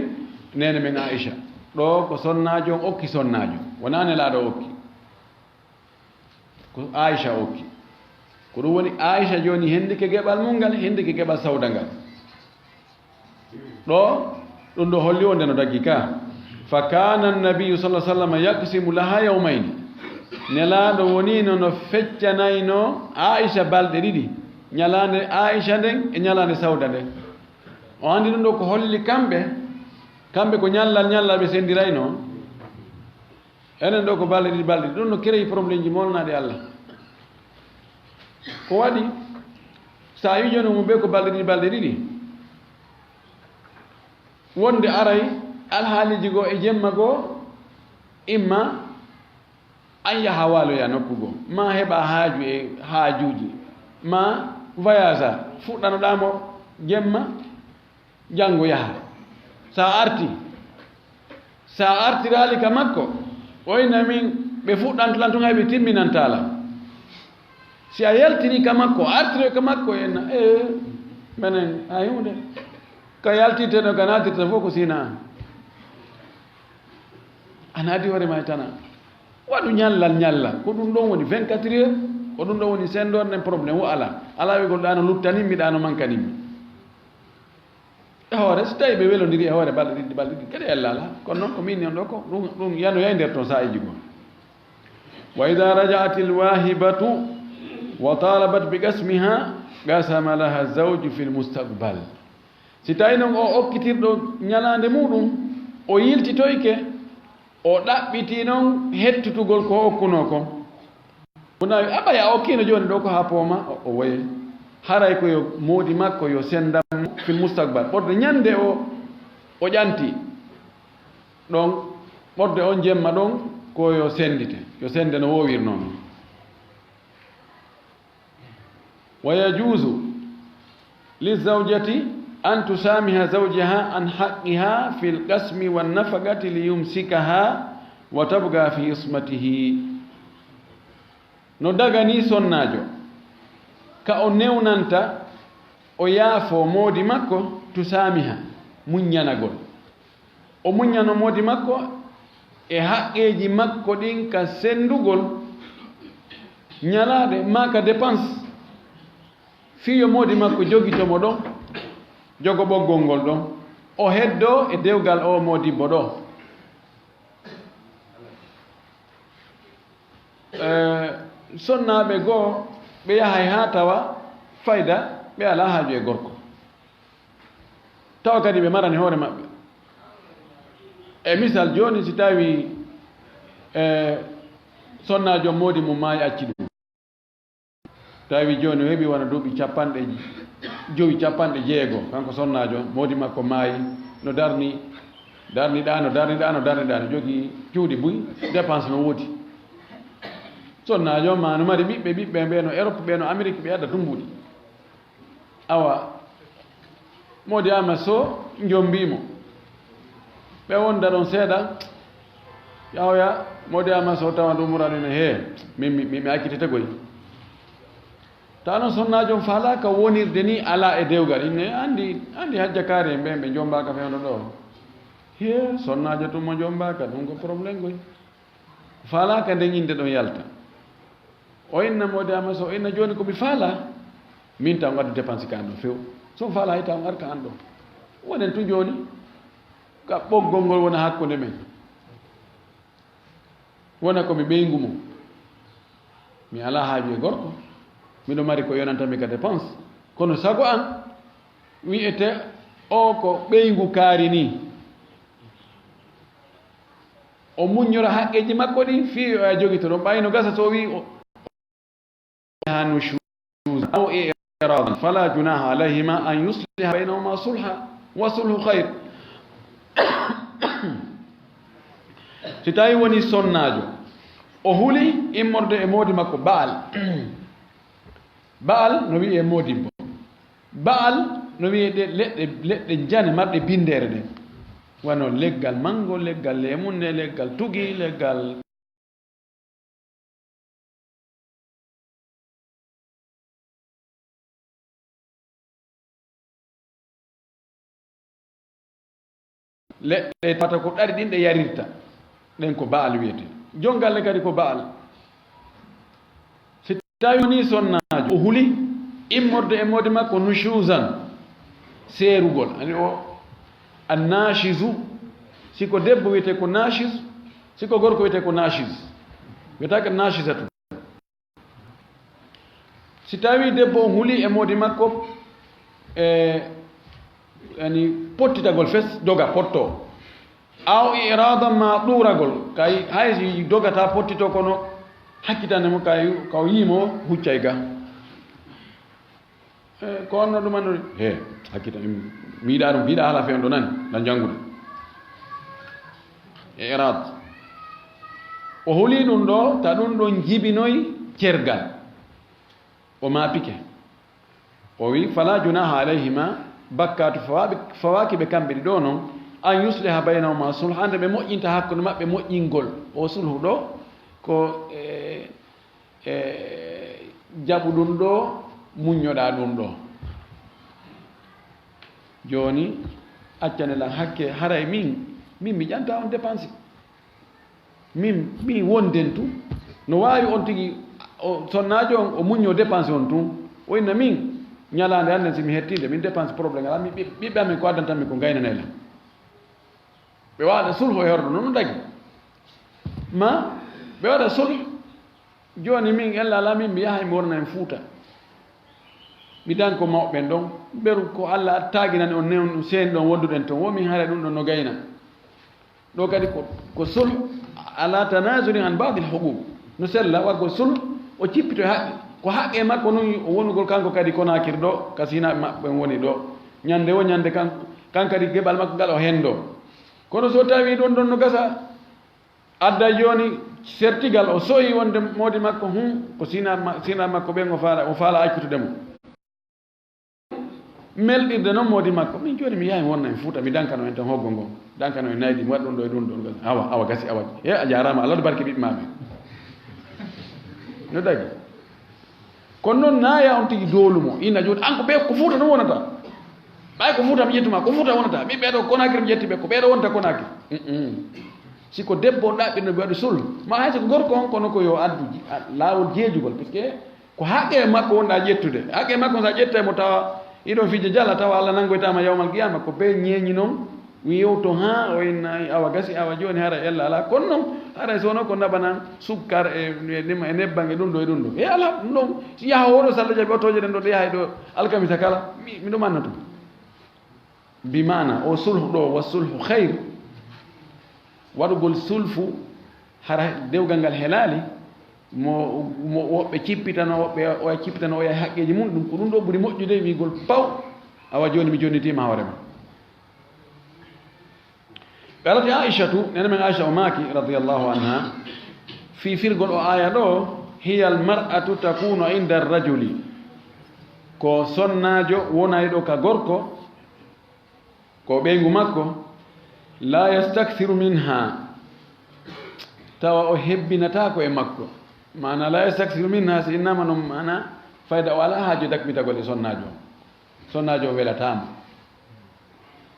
neene men Aisha. Ɗo ko sonnaajo on okki sonnaajo, wonaa nelaaɗo okki. Ko Aisha okki. Ko ɗum woni Aisha jooni hendike geɓal mum ngal, hendike geɓal Sawda ngal. Ɗo, ɗum ɗo holli wonde no daggi ka. Fa kana an-nabiyyu sallallahu alaihi wasallam yaqsimu laha yawmayni. Nelaaɗo woniino no feccanayno Aisha balɗe ɗiɗi. Ñalaande Aisha nden e ñalaande Sawda nden. O anndi ɗum ɗo ko holli kamɓe, kamɓe ko ñallal, ñallal ɓe senndirayno. Enen ɗo ko balɗe ɗiɗi, balɗe ɗiɗi. Ɗum no créé problème ji molnaaɗi Allah. Ko waɗi, so a wi jooni mo ɓe ko balɗe ɗiɗi, balɗe ɗiɗi. Wonde aray alhaaliji goo e jemma goo, imma an yaha waaloya nokku goo, ma heɓa haaju e haajuuji, ma voyage a, fuɗɗanoɗaa mo jemma, janngo yaha. So a arti, Si a artiraali ka makko, o inna min ɓe fuɗɗanto lan tun hay ɓe timminantaa lan. Si a yaltini ka makko, a artiroy ka makko, o inna, ee, menen, hay huunde. Ka yaltirte no, ka naatirte fof ko sina. Ana addi hoore ma e tana. Waɗu ñallal, ñalla. Ko ɗum ɗon woni vingt-quatre heures, ko ɗum ɗon woni senndorde nden, problème o alaa. Alaa wi'gol ɗaano luttanimmi, ɗaano mankanimmi. E hoore, si tawii ɓe welondiri e hoore balɗe ɗiɗi, balɗe ɗiɗi, kadi ella alaa. Kono noon ko min non ɗo ko, ɗum, ɗum yanoyay nder ton saa'iiji goo. Wa idha raja'atil wahibatu wa talabat bi qasmiha, qasama laha zawju fil mustaqbal. Si tawii non o okkitirɗo ñalaande muuɗum, o yiltitoyke, o ɗaɓɓitii non hettutugol ko o okkunoo kon. Wona yo aɓa ya okkiino jooni ɗo ko haa pooma, o, o woye. Haray ko yo moodi makko yo sendam fil mustaqbal. Ɓorde ñande o, o ƴanti. Ɗon, ɓorde on jemma ɗon, ko yo sendite. Yo sende no woowirnoo non. ويجوز للزوجة أن تسامح زوجها عن حقها في القسم والنفقة ليمسكها وتبقى في عصمته. No daganii sonnaajo, ka o newnanta, o yaafoo moodi makko, tusaamiha, muññanagol. O muññano moodi makko e haqqeeji makko ɗin ka senndugol ñalaaɗe maa ka dépense, fii yo moodi makko jogito mo ɗon, jogo ɓoggol ngol ɗon, o heddoo e dewgal oo moodibbo ɗoo. Eh, sonnaaɓe goo, ɓe yahay haa tawa fayda, ɓe alaa haaju e gorko. Tawa kadi ɓe marani hoore maɓɓe. E misal jooni, si tawi, eh, sonnaajo moodi mum maayi, acci ɗum. Tawi jooni o heɓi wona duuɓi capanɗe jowi, capanɗe jeego, kanko sonnaajo, moodi makko maayi, no darni, darni ɗaano, darni ɗaano, darni ɗaano, jogii cuuɗi buy, dépense no woodi. Sonnaajo ma no mari ɓiɓɓe, ɓiɓɓe ɓe no Europe, ɓe no Amérique, ɓe adda tumbuɗi. Awa, moodi ama so njombii mo. Ɓe wonda ɗon seeɗa, ƴawoya, moodi ama so tawa ndu murani ne, hee, min mi, mi, mi accitete goy. Tawa non sonnaajo on faalaa ka wonirde ni alaa e dewgal. Inne anndi, anndi hajja kaari en ɓen ɓe njombaaka fewndo ɗo. Hee, sonnaajo tun mo njombaaka, ɗum ko problème goy. Faalaaka nden innde ɗon yalta. O inna moodi ama so, o inna jooni ko mi faalaa. Min taw ngaddu dépense ka an ɗo few. So faalaa hay taw ngar ka an ɗo. Wonen tun jooni. Ka ɓoggol ngol wona hakkunde men. Wona ko mi ɓeyngu mum. Mi alaa haaju e gorko. Miɗo mari ko yonanta mi ka dépense. Kono sago an wi'ete o ko ɓeyngu kaari ni. O muññora haqqeeji makko ɗin fii o a jogito ɗon. Ɓay no gasa so o wi'i o, ha nushuzan aw i'radan fala junaha alayhima an yusliha baynahuma sulha wa sulhu khayr. Si tawi woni sonnaajo, o huli immorde e moodi makko ba'al. Ba'al no wi'e moodibbo. Ba'al no wi'e ɗe leɗɗe, leɗɗe njane marɗe binndere ɗen. Wano leggal mango, leggal lemunne, leggal tugi, leggal leɗɗe tawata ko ɗari ɗin ɗe yarirta. Ɗen ko ba'al wiyete. Jon galle kadi ko ba'al. Si tawi woni sonnaajo, o huli immorde e moodi makko nushuzan, seerugol. Ani o, annashizu, si ko debbo wiyete ko nashiz, si ko gorko wiyete ko nashiz. Wiyetaake nashizatu. Si tawi debbo on huli e moodi makko, e, yani, pottitagol fes, doga, potto. Aw i'radan ma ɗuuragol, kay hay si dogata pottito kono hakkitande mo kay ka o yiimo huccay ga. E, ko onno ɗum anndude? He, hakkita, mi yiɗa ɗum, yiɗa haala fewndo nani, lan janngude. I'rad. O huli ɗum ɗo, ta ɗum ɗon jibinoy cergal. O maapike. O wi, "Fala junaha alayhima, bakkaatu fawaaɓe, fawaaki ɓe kamɓe ɗiɗo non, An yusliha baynahuma sulh, hande ɓe moƴƴinta hakkunde maɓɓe moƴƴingol. O sulhu ɗo ko e, e jaɓu ɗum ɗo, muññoɗa ɗum ɗo. Jooni accane lan hakke, haray min, min mi ƴanta on dépense. Min, min wonden tun. No waawi on tigi, o sonnaajo on, o muñño dépense on tun. O inna min, ñalaande annden si mi hettinde, min dépense problème alaa, mi ɓi-, ɓiɓɓe amen ko addantan mi ko ngaynanay lan. Ɓe waɗa sulhu e horɗo, non dagi. Ma, ɓe waɗa sulhu. Jooni min, ella alaa min, mi yahay mi wona en Fuuta. Mi danko mawɓe ɓen ɗon. Mberu ko Alla taaginani on newnu seeni ɗon wonduɗen ton. Wo min hara ɗum ɗon no gayna. Ɗo kadi ko, ko sulh ala tanazulin an ba'dil huquq. No sella, wa ko sulh, o cippito e haqqe. Ko haqqe makko nun o wonugol kanko kadi Konakiri ɗo, ka Sina maɓɓe woni ɗo. Ñande wo ñande kan, kan kadi geɓal makko ngal o hendo. Kono so tawi ɗon ɗon no gasa, adda jooni sertigal o soyi wonde moodi makko, hum, ko Sina ma-, Sina makko ɓen o faala, o faala accutude mo. Melɗirde noon moodi makko. Min jooni mi yahay mi wonna en Fuuta, mi dankano en tan hoggo ngo. Dankano en naydi, mi waɗa ɗum ɗo e ɗum ɗo. Awa, awa, gasi, awa. He, a jaaraama, Allah barke ɓiɓɓe maa ɓe. No dagi. Kono noon naaya on tigi doolu mo. Inna jooni, an ko ɓe ko Fuuta noon wonata. Ɓay ko Fuuta mi ƴettuma, ko Fuuta wonata. Ɓiɓɓe ɗo Konakiri mi ƴetti ɓe, ko ɓe ɗo wonta Konakiri. Mm-mm. Si ko debbo on ɗaɓɓirno ɓe waɗi sul. Ma hay so ko gorko on, kono ko yo addu ji-, a-, laawol jeejugol, parce que ko haqqe makko wonɗa ƴettude. Haqqe makko sa ƴetta mo tawa iɗon fija jala tawa Allah nangoytama yawmal qiyama. Ko be ñeeñi noon, wi yewto ha o inna awa gasi, awa jooni hara ella ala. Kono noon, hara so wonno ko naɓanan sukkar e, e, e nebban e ɗum ɗo e ɗum ɗo. E ala, ɗum ɗon, si yaha oɗo salla jaɓi otoje ɗen ɗo, ɗe yaha e ɗo alkamisa kala, mi, mi ɗum anna ɗum. Bi maana, o sulhu ɗo, wa sulhu khayr, waɗugol sulfu, hara dewgal ngal helaali, mo, mo woɓɓe cippitano, woɓɓe oya cippitano, oya haqqeeji mum, ɗum ko ɗum ɗo ɓuri moƴƴude, wiigol paw, awa jooni mi jonnitiima hoore ma. Ɓe arati Aishatu, nene men Aisha o maaki, radiyallahu anha, fii firgol o aaya ɗo, hiya al mar'atu takunu inda rajuli, ko sonnaajo wonayɗo ka gorko, ko ɓeyngu makko, la yastakthiru minha, tawa o hebbinataako e makko. Maana la yastakthiru minha, si innama noon maana fayda o alaa haajo dakmitagol e sonnaajo on. Sonnaajo on welataama.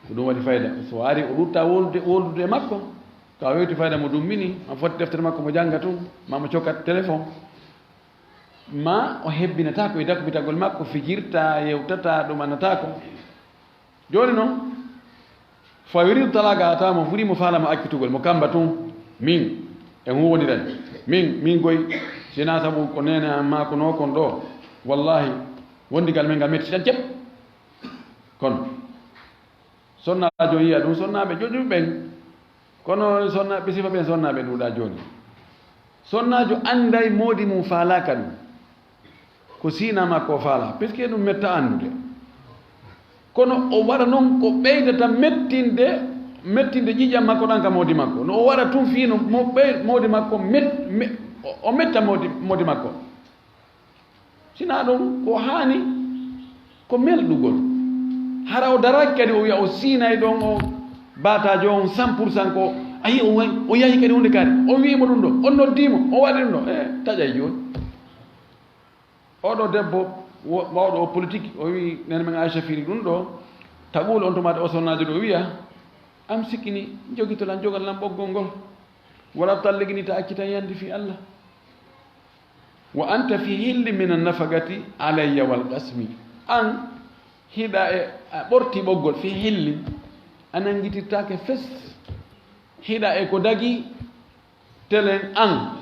Ko ɗum waɗi fayda. So o ari o ɗutta wolde, woldude e makko, tawa wewti fayda mo dummini, ma fotti deftere makko mo jannga tun, ma mo cokkat téléphone. Ma o hebbinataako e dakmitagol makko, fijirta, yewtata, ɗumanataako. Jooni noon, fa yuridu talaqa, a tawa mo furi mo faala mo accitugol, mo kamba tun, min, en huwondiray. Min, min goy, sina sabu ko neene am maa ko noo kon ɗo, wallahi, wondigal men ngal metti tan cep. Kono, sonnaajo yiya ɗum, sonnaaɓe joƴuɓe ɓen, kono sonna-, ɓe sifa ɓen sonnaaɓe ɗuuɗa jooni. Sonnaajo annday moodi mum faalaaka ɗum. Ko siina makko o faala, puisque ɗum metta anndude. Kono o waɗa noon ko ɓeydata mettinde, mettinde ƴiiƴam makko ɗan ka moodi makko. No o waɗa tun fii no mo ɓey-, moodi makko met-, me-, o, o metta moodi, moodi makko. Sinaa ɗum ko haani ko melɗugol. Hara o daraaki kadi o wiya o siinay ɗon o baataajo on cent pour cent ko, ayi o way-, o yahi kadi hunde kaari. O wi'i mo ɗum ɗo, o noddii mo, o waɗi ɗum ɗo. E, taƴay jooni. Oɗo debbo wo-, mawɗo o politique, o wi'i, nene men Aisha firi ɗum ɗo, taɓuule on tuma de o sonnaajo ɗo wi'a, am sikkini, jogito lan, jogal lan ɓoggol ngol. Wala talligini ta accitan yandi fi Allah. Wa anta fi hilli min an-nafaqati alayya wal qasmi. An hiɗa e, a ɓorti ɓoggol fi hilli, a nangitirtaake fes. Hiɗa e ko dagi telen an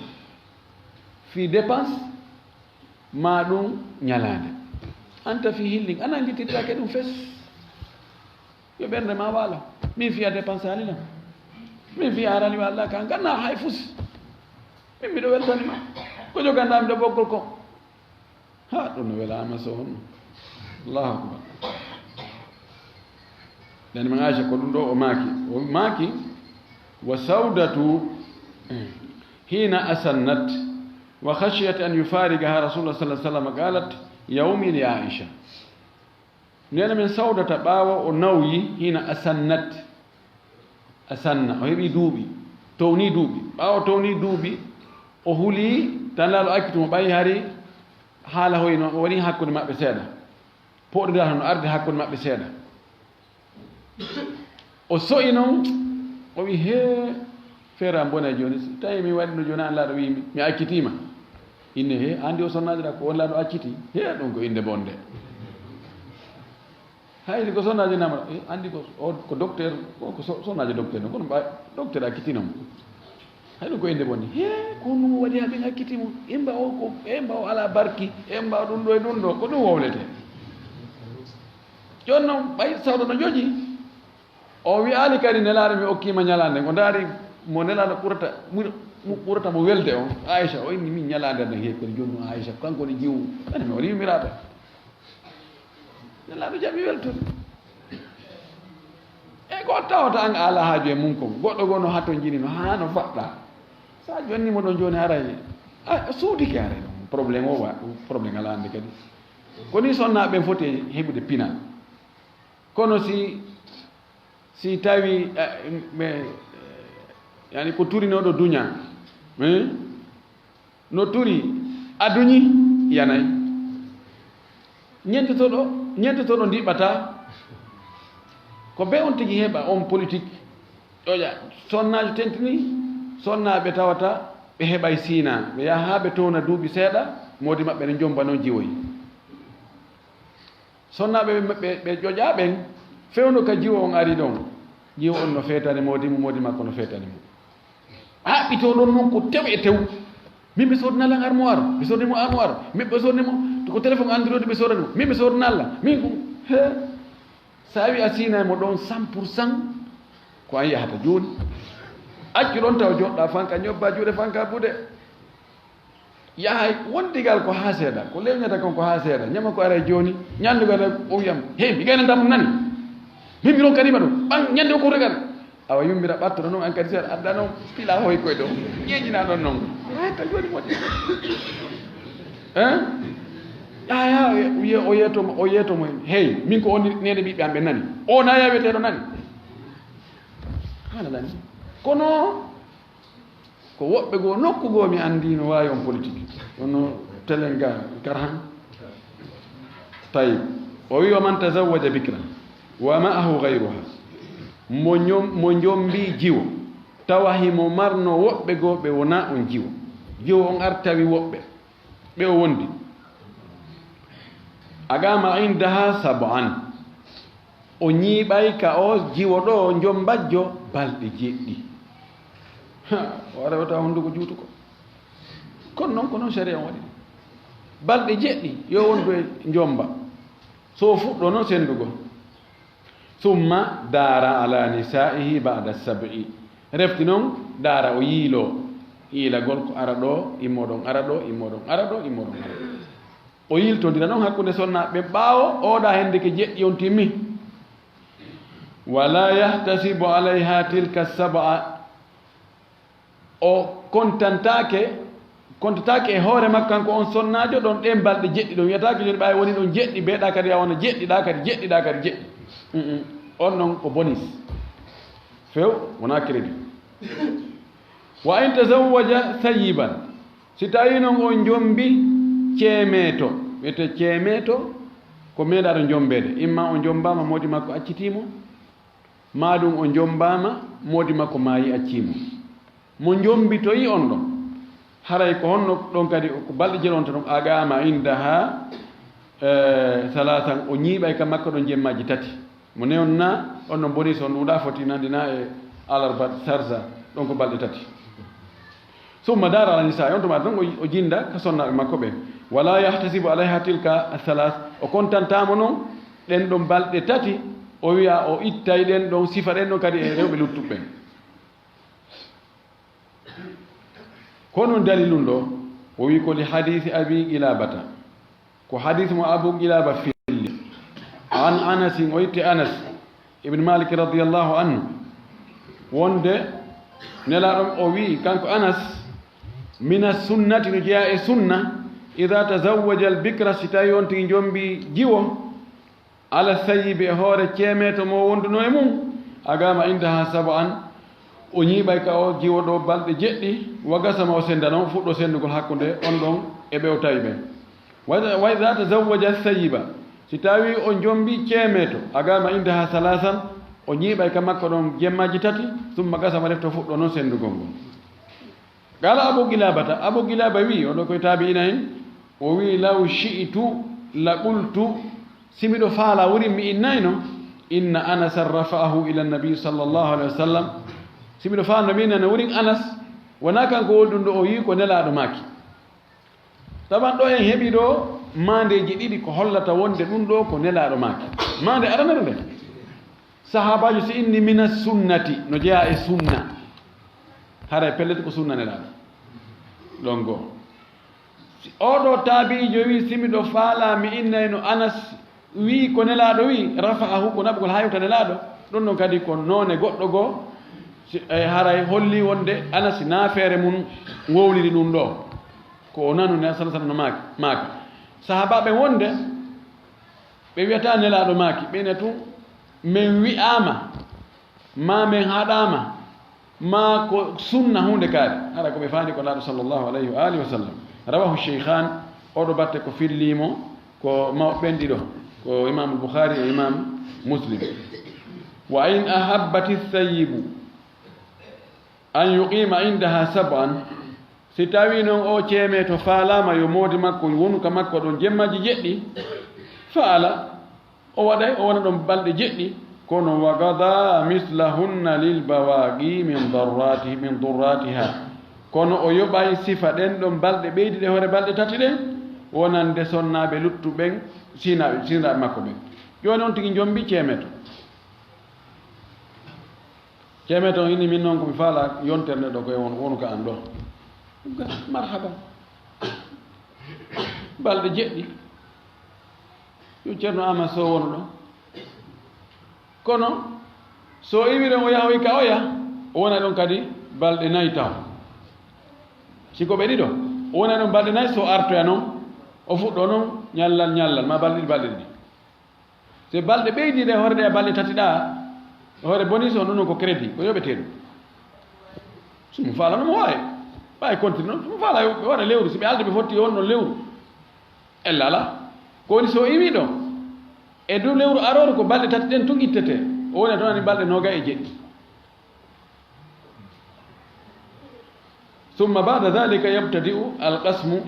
fi dépense ma ɗum ñalaande. Anta fi hillin, a nangitirtaake ɗum fes. Yo ɓernde ma waalo. Min fiya dépense ali lan. Min fiya arali walla ka ganna hay fus. Min miɗo weltani ma. Ko joganɗa mi ɗo ɓoggol ko. Ha, ɗum no welaama so honno. Allahu akbar. Nani man Aisha ko ɗum ɗo o maaki. O maaki, wa Saudatu, eh, hina asannat, wa khashiyat an yufariqaha Rasulullah sallallahu alaihi wasallam, qalat, yawmi li Aisha. Nena men Saudata ɓaawo o nawyi hina asannat. A sanna, o heɓi duuɓi, towni duuɓi. Ɓaawo towni duuɓi, o huli, tan Nelaaɗo acciti mo, ɓay hari haala hoyno, o woni hakkunde maɓɓe seeɗa. Pooɗodira tan no arde hakkunde maɓɓe seeɗa. O so'i non, o wi, "Hee, feera mbona jooni. Si tawi mi waɗi no jooni, an Nelaaɗo wi mi, mi accitiima." Inne, "Hee, andi o sonnaajo ɗa, ko on Nelaaɗo acciti. Hee, ɗum ko innde bonde." Haydi ko sonnaajo namra, e, andi ko, o, ko docteur, ko, ko so-, sonnaajo docteur non, kono ɓa, docteur accitino mo. Hay ɗum ko innde bonde. Hee, ko ɗum waɗi haa ɓen acciti mo. Imba o ko, imba o alaa barki, imba o ɗum ɗo e ɗum ɗo, ko ɗum wowletee. Jooni non, ɓay sawɗo no joƴi. O wi'aali kadi Nelaaɗo, "Mi okkiima ñalaande." O ndaari mo Nelaaɗo ɓurata, ɓur-, ɓurata mo welde on. Aicha, o inni, "Min ñalaande an heewi kono jooni non Aicha, kanko woni jiwu. Ani mi woni yummiraaɓe." Nelaaɗo jaɓi weltude. E ko tawata an a alaa haaju e mum kon. Goɗɗo goo no hatonjini no haa no faɗɗa. Sa jonni mo ɗon jooni haray, a, a suudike haray ɗon. Problème o wa, problème alaa hannde kadi. Ko ni sonnaaɓe ɓen foti e heɓude pinal. Kono si, si tawi, eh, ɓe, yani ko turinooɗo duña, eh, no turi aduñi yanay. Ñentotoɗo, ñentotoɗo ndiɓɓata. Ko be on tigi heɓa on politique. Ƴoƴa, sonnaajo tentini, sonnaaɓe tawata ɓe heɓay siina. Ɓe yaha haa ɓe towna duuɓi seeɗa, moodi maɓɓe ne jomba non jiwoy. Sonnaaɓe ɓe, ɓe, ɓe ƴoƴa ɓen, fewndo ka jiwo on ari ɗon. Jiwo on no feetani moodi mo, moodi makko no feetani mo. A haɓɓitoo ɗon non ko tew e tew. Min mi sodna lan armoire, mi sodni mo armoire, min ɓe sodni mo, to ko téléphone Android ɓe sodani mo, min mi sodna lan, min ko, he. Sa wi a siina mo ɗon cent pour cent, ko an yahata jooni. Accu ɗon taw joɗɗa fanka, ñobba juuɗe fanka buuɗe. Yahay wondigal ko haa seeɗa, ko lewñata kon ko haa seeɗa. Ñama ko aray jooni, ñanndugal o wiyam, "Hey, mi gaynanta mo nani. Min mi ronkanima ɗum. Ɓan ñande o ko regal." Awa yummira ɓattoɗo noon, an kadi seeɗa adda noon, pila hoy koye ɗo. Ƴeeñina ɗon noon. Reta jooni moƴƴi. Hein? Yaya, wiye o yeeto mo, o yeeto mo. "Hey, min ko on nene ɓiɓɓe am ɓe nani. O na yaweteɗo nani." Haala nani. Kono ko woɓɓe goo, nokku goo mi anndi no waawi on politique. Kono telen ga, kar han. Tayyib. O wi, "Wa man tazawwaja bikran wa ma'ahu ghayruha." Mo ñom-, mo jombi jiwo, tawa himo marno woɓɓe goo ɓe wona on jiwo. Jiwo on ar tawi woɓɓe, ɓe o wondi. Aqama indaha sab'an. O ñiiɓay ka o jiwo ɗo jombajjo balɗe jeɗɗi. Ha, o ara o tawa hunduko juutuko. Kono non ko non sharia on waɗi. Balɗe jeɗɗi, yo wondu e jomba. So o fuɗɗo non sendugol. Summa dara ala nisaihi ba'da sab'i. Refti non dara o yiilo. Yiilagol ko ara ɗo, immo ɗon ara ɗo, immo ɗon ara ɗo, immo ɗon ara ɗo. O yiltondira non hakkunde sonnaaɓe ɓen ɓaawo oɗa hende ke jeɗɗi on timmi. Wala yahtasibu alayha tilka sab'a. O kontantaake, kontantaake e hoore makko kanko on sonnaajo ɗon ɗen balɗe jeɗɗi ɗon. Wiyataake jooni ɓay woni ɗon jeɗɗi, beeɗa kadi a wona jeɗɗi, ɗa kadi jeɗɗi, ɗa kadi jeɗɗi. Mm, mm. On non ko bonus. Few, wona crédit. Wa in tazawwaja thayyiban. Si tawi non on jombi ceemeeto, wiyete ceemeeto ko meeɗaɗo jombeede. Imma o jombaama moodi makko accitii mo, maa ɗum o jombaama moodi makko maayi accii mo. Mo jombitoyi on ɗon. Haray ko honno ɗon kadi ko balɗe jeɗonta ɗon aqama indaha, eh, salasan o ñiiɓay ka makko ɗon jemmaaji tati. Mo newna on no boni so nduɗa foti nandina e alarba sarza ɗon ko balɗe tati. Summa dara ala nisa, on tuma ɗon o, o jinda ka sonnaaɓe makko ɓen. Wala yahtasibu alayha tilka salas, o kontantamo non ɗen ɗon balɗe tati, o wiya o ittay ɗen ɗon sifa ɗen ɗon kadi e rewɓe luttuɓe ɓen. Ko non dalilun ɗo, o wi ko li hadisi Abi Qilabata. Ko hadis mo Abu Qilaba filli. An Anasin, o itti Anas ibn Malik radiyallahu anhu. Wonde Nelaaɗo o wi, kanko Anas, mina sunnati, no jeyaa e sunna, ida tazawwaja al bikra, si tawi on tigi jombi jiwo, ala sayyibi, e hoore ceemeeto mo wonduno e mum, aqama indaha sab'an, O ñiiɓay ka o jiwo ɗo balɗe jeɗɗi, wa gasama o senda non, fuɗɗo sendugol hakkunde on ɗon e ɓe o tawi ɓen. Wa, wa iza tazawwaja thayyiba, si tawi o jombi ceemeeto, agama indaha salasan, o ñiiɓay ka makko ɗon jemmaji tati, summa gasama refto fuɗɗo non sendugol ngol. Qala Abu Qilabata, Abu Qilaba wi, o ɗo koye taabi'ina en, o wi, "Law shi'tu la qultu, si miɗo faala wurin mi innayno, inna Anasan rafa'ahu ila nabi sallallahu alaihi wasallam." Si miɗo faala no mi innayno wurin Anas, wona kanko woni ɗum ɗo o yi ko nelaaɗo maaki. Taban ɗo en heɓi ɗo maandeeji ɗiɗi ko hollata wonde ɗum ɗo ko nelaaɗo maaki. Maande aranere nde. Sahaabaajo si inni mina sunnati, no jeyaa e sunna. Haray pellet ko sunna nelaaɗo. Ɗon goo. Si oɗo taabi'iijo wi, si miɗo faalaa mi innayno Anas wi ko nelaaɗo wi, rafa'ahu ko naɓugol haa yewta nelaaɗo. Ɗum ɗon kadi ko noone goɗɗo goo. Si, e haray holli wonde Anas naafeere mum wowniri ɗum ɗo. Ko o nanu ne sallallahu alaihi wasallam no maaki, maaka. Sahaabaaɓe wonde ɓe wi'ata nelaaɗo maaki, ɓe ina tun men wi'aama, ma men haɗaama, ma ko sunna huunde kaari. Hara ko ɓe faandi ko nelaaɗo sallallahu alaihi wa alihi wa sallam. Rawahu Shaykhan, oɗo batte ko filliimo, ko mawɓe ɓen ɗiɗo, ko Imam Bukhari e Imam Muslim. Wa in ahabbati thayyibu an yuqima indaha sab'an, si tawi non o ceemeeto faalaama yo moodi makko wonu ka makko ɗon jemmaji jeɗɗi, fa'ala, o waɗay, o wona ɗon balɗe jeɗɗi, kono wa qada mislahunna lil bawaqi min darrati, min durratiha. Kono o yoɓay sifa ɗen ɗon balɗe ɓeydiɗe hoore balɗe tati ɗen, wonande sonnaaɓe luttuɓen, sinaaɓe, sinaaɓe makko ɓen. Jooni on tigi jombi ceemeeto. Ceemeeto on inni, "Min noon ko mi faala yontere nde ɗo koye won, wonu ka an ɗo." Ɗum ka, marhaba. Balɗe jeɗɗi. Yo Ceerno Aamadu Sow wonu ɗo. Kono, so o iwi ɗon o yahoyi ka oya, o wona ɗon kadi balɗe nay taw. Si ko ɓe ɗiɗo, o wona ɗon balɗe nay, so artoya non, o fuɗɗo non ñallal ñallal, ma balɗe ɗiɗi, balɗe ɗiɗi. Se balɗe ɓeydiiɗe e hoore ɗe balɗe tati ɗa, e hoore bonus on ɗum ko crédit, ko yoɓetee ɗum. So mo faala no mo waawi. Ɓay continue noon, so mo faala yo ɓe waɗa lewru, si ɓe alde ɓe fotti on ɗon lewru. Ella ala. Ko woni so o iwi ɗo, e dow lewru arooru ko balɗe tati ɗen tun ittetee. O woni toon ani balɗe noogay e jeɗɗi. Summa ba'da dhalika yabtadi'u al-qasmu,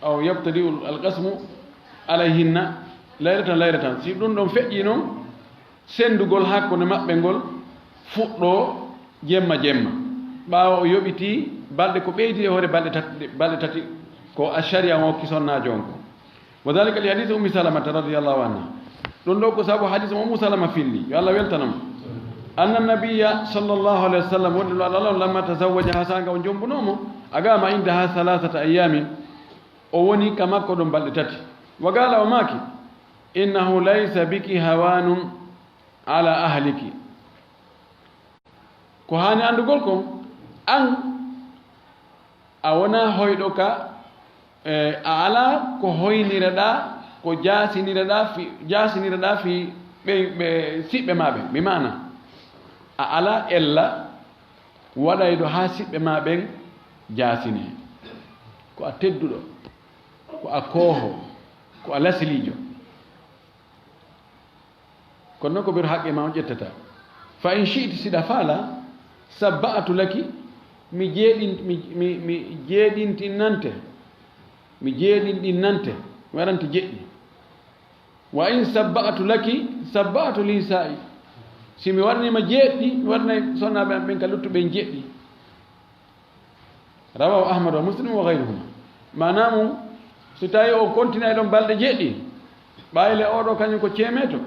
aw yabtadi'u al-qasmu alayhinna laylatan laylatan. Si ɗum ɗon feƴƴii non, sendugol hakkunde maɓɓe ngol fuɗɗoo jemma jemma. Ɓaawo o yoɓitii balɗe ko ɓeydi e hoore balɗe tati, balɗe tati ko a sharia on hokki sonnaajo on ko. Wa dhalika li hadith Ummi Salamata radiyallahu anha. Ɗum ɗo ko sabu hadith mo Ummu Salama filli, yo Allah weltano mo. Anna nabiyya sallallahu alaihi wasallam, wonde no Allah on lamma tazawwaja, ha sanga o jombuno mo, agama indaha thalathata ayyamin, o woni ka makko ɗon balɗe tati. Wa qala, o maaki, "Innahu laysa biki hawanun ala ahliki." Ko haani anndugol kon, an a wonaa hoyɗo ka, e, a alaa ko hoyniraɗaa, ko jaasiniraɗaa fi, jaasiniraɗaa fi ɓe, ɓe siɓɓe maa ɓen. Bi maana, a alaa ella waɗayɗo haa siɓɓe maa ɓen jaasinee. Ko a tedduɗo, ko a kooho, ko a lasiliijo. Kono noon ko biro haqqe ma on ƴettata. Fa in shi'ti, siɗa faala, sabba'tu laki, mi jeeɗin, mi, mi, mi jeeɗintinnante, mi jeeɗinɗinnante, mi waɗante jeɗɗi. Wa in sabba'tu laki, sabba'tu li sa'i. Si mi waɗaniima jeɗɗi, mi waɗanay sonnaaɓe am ɓen ka luttuɓe jeɗɗi. Rawahu Ahmad wa Muslim wa ghayruhuma. Maanaa mum, so tawi o kontinay ɗon balɗe jeɗɗi, ɓayle oɗo kañum ko ceemeeto,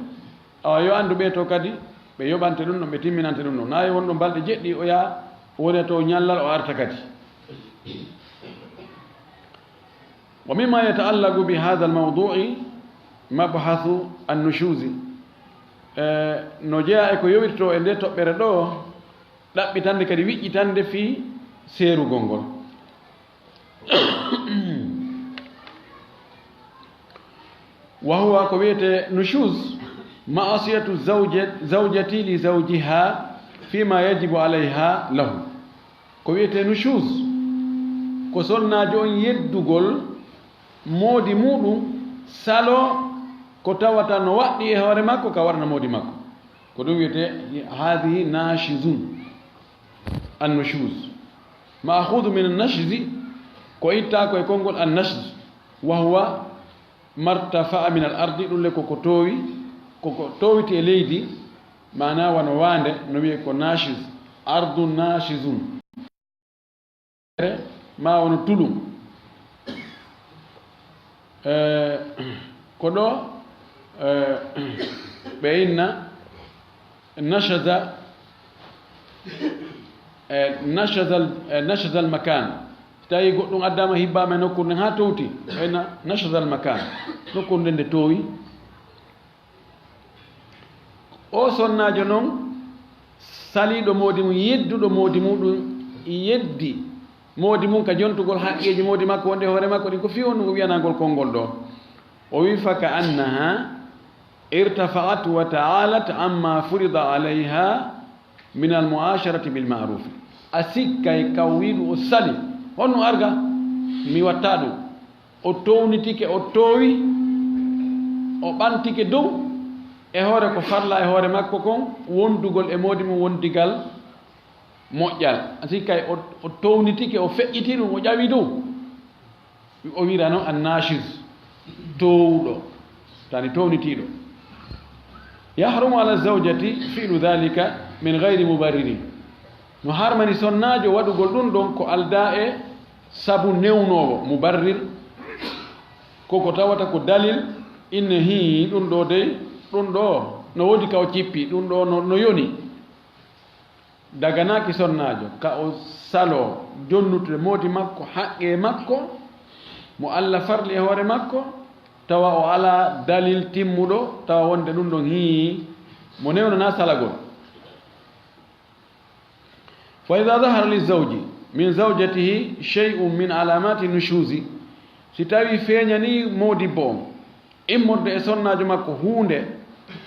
awa yo anndu ɓe to kadi, ɓe yoɓante ɗum ɗon, ɓe timminante ɗum ɗon. Naa yo won ɗon balɗe jeɗɗi, o yaha, o wona to ñallal, o arta kadi. Wa mimma yata'allaqu bi hadha al-mawdu'i mabhathu an-nushuz. E, no jeyaa e ko yowitoo e nde toɓɓere ɗo, ɗaɓɓitande kadi wiƴƴitande fii seerugol ngol. Wa huwa ko wiyetee nushuz, ma'asiyatu zawja-, zawjati li zawjiha فيما يجب عليها له. Ko wiyetee nushuz, ko sonnaajo on yeddugol moodi muuɗum, saloo ko tawata no waɗɗii e hoore makko, ka waɗana moodi makko. Ko ɗum wiyetee, هذه ناشز. النشوز مأخوذ من النشز, ko ittaa ko e konngol النشز, وهو ما ارتفع من الأرض, ɗum le ko ko toowi, ko ko toowiti e leydi, maanaa wano waande, no wiyee ko ناشز, أرض ناشز. Maa wano tulum. Eh, ko ɗoo, eh, ɓe inna نشز, eh, نشز ال-, eh, نشز المكان. Si tawii goɗɗum addaama, hibbaama e nokkuure nden haa towti, ɓe inna نشز المكان. Nokkuure nden nde toowi. O sonnaajo non saliiɗo moodi mum, yedduɗo moodi muɗum, yeddi moodi mum ka jontugol haqqeeji moodi makko wonde e hoore makko ɗin, ko fii honɗum o wiyanaa ngol konngol ɗoo? O wi'i, فكأنها ارتفعت وتعالت عما فرض عليها من المعاشرة بالمعروف. A sikkay ka o wi'i ɗum o sali. Honno arga? Mi watta ɗum. O townitike, o toowi, o ɓantike dow e hoore ko farla e hoore makko kon, wondugol e moodi mum wondigal moƴƴal. A sikkay o, o townitike, o feƴƴiti ɗum, o ƴawi dow. O wi'ira non الناشز, toowuɗo, tani townitiiɗo. يحرم على الزوجة فعل ذلك من غير مبرر. No harmani sonnaajo waɗugol ɗum ɗon ko aldaa e sabu newnoowo, mubarrir, ko ko tawata ko dalil, inne hii, ɗum ɗoo dey, ɗum ɗoo no woodi ka o cippi, ɗum ɗoo no, no yoni. Daganaaki sonnaajo ka o saloo jonnude moodi makko, haqqee makko, mo Alla farli e hoore makko, tawa o alaa dalil timmuɗo, tawa wonde ɗum ɗon hii, mo newnanaa salagol. فإذا ظهر للزوج من زوجته شيء من علامات النشوز, si tawii feeñanii moodibbo on, immorde e sonnaajo makko huunde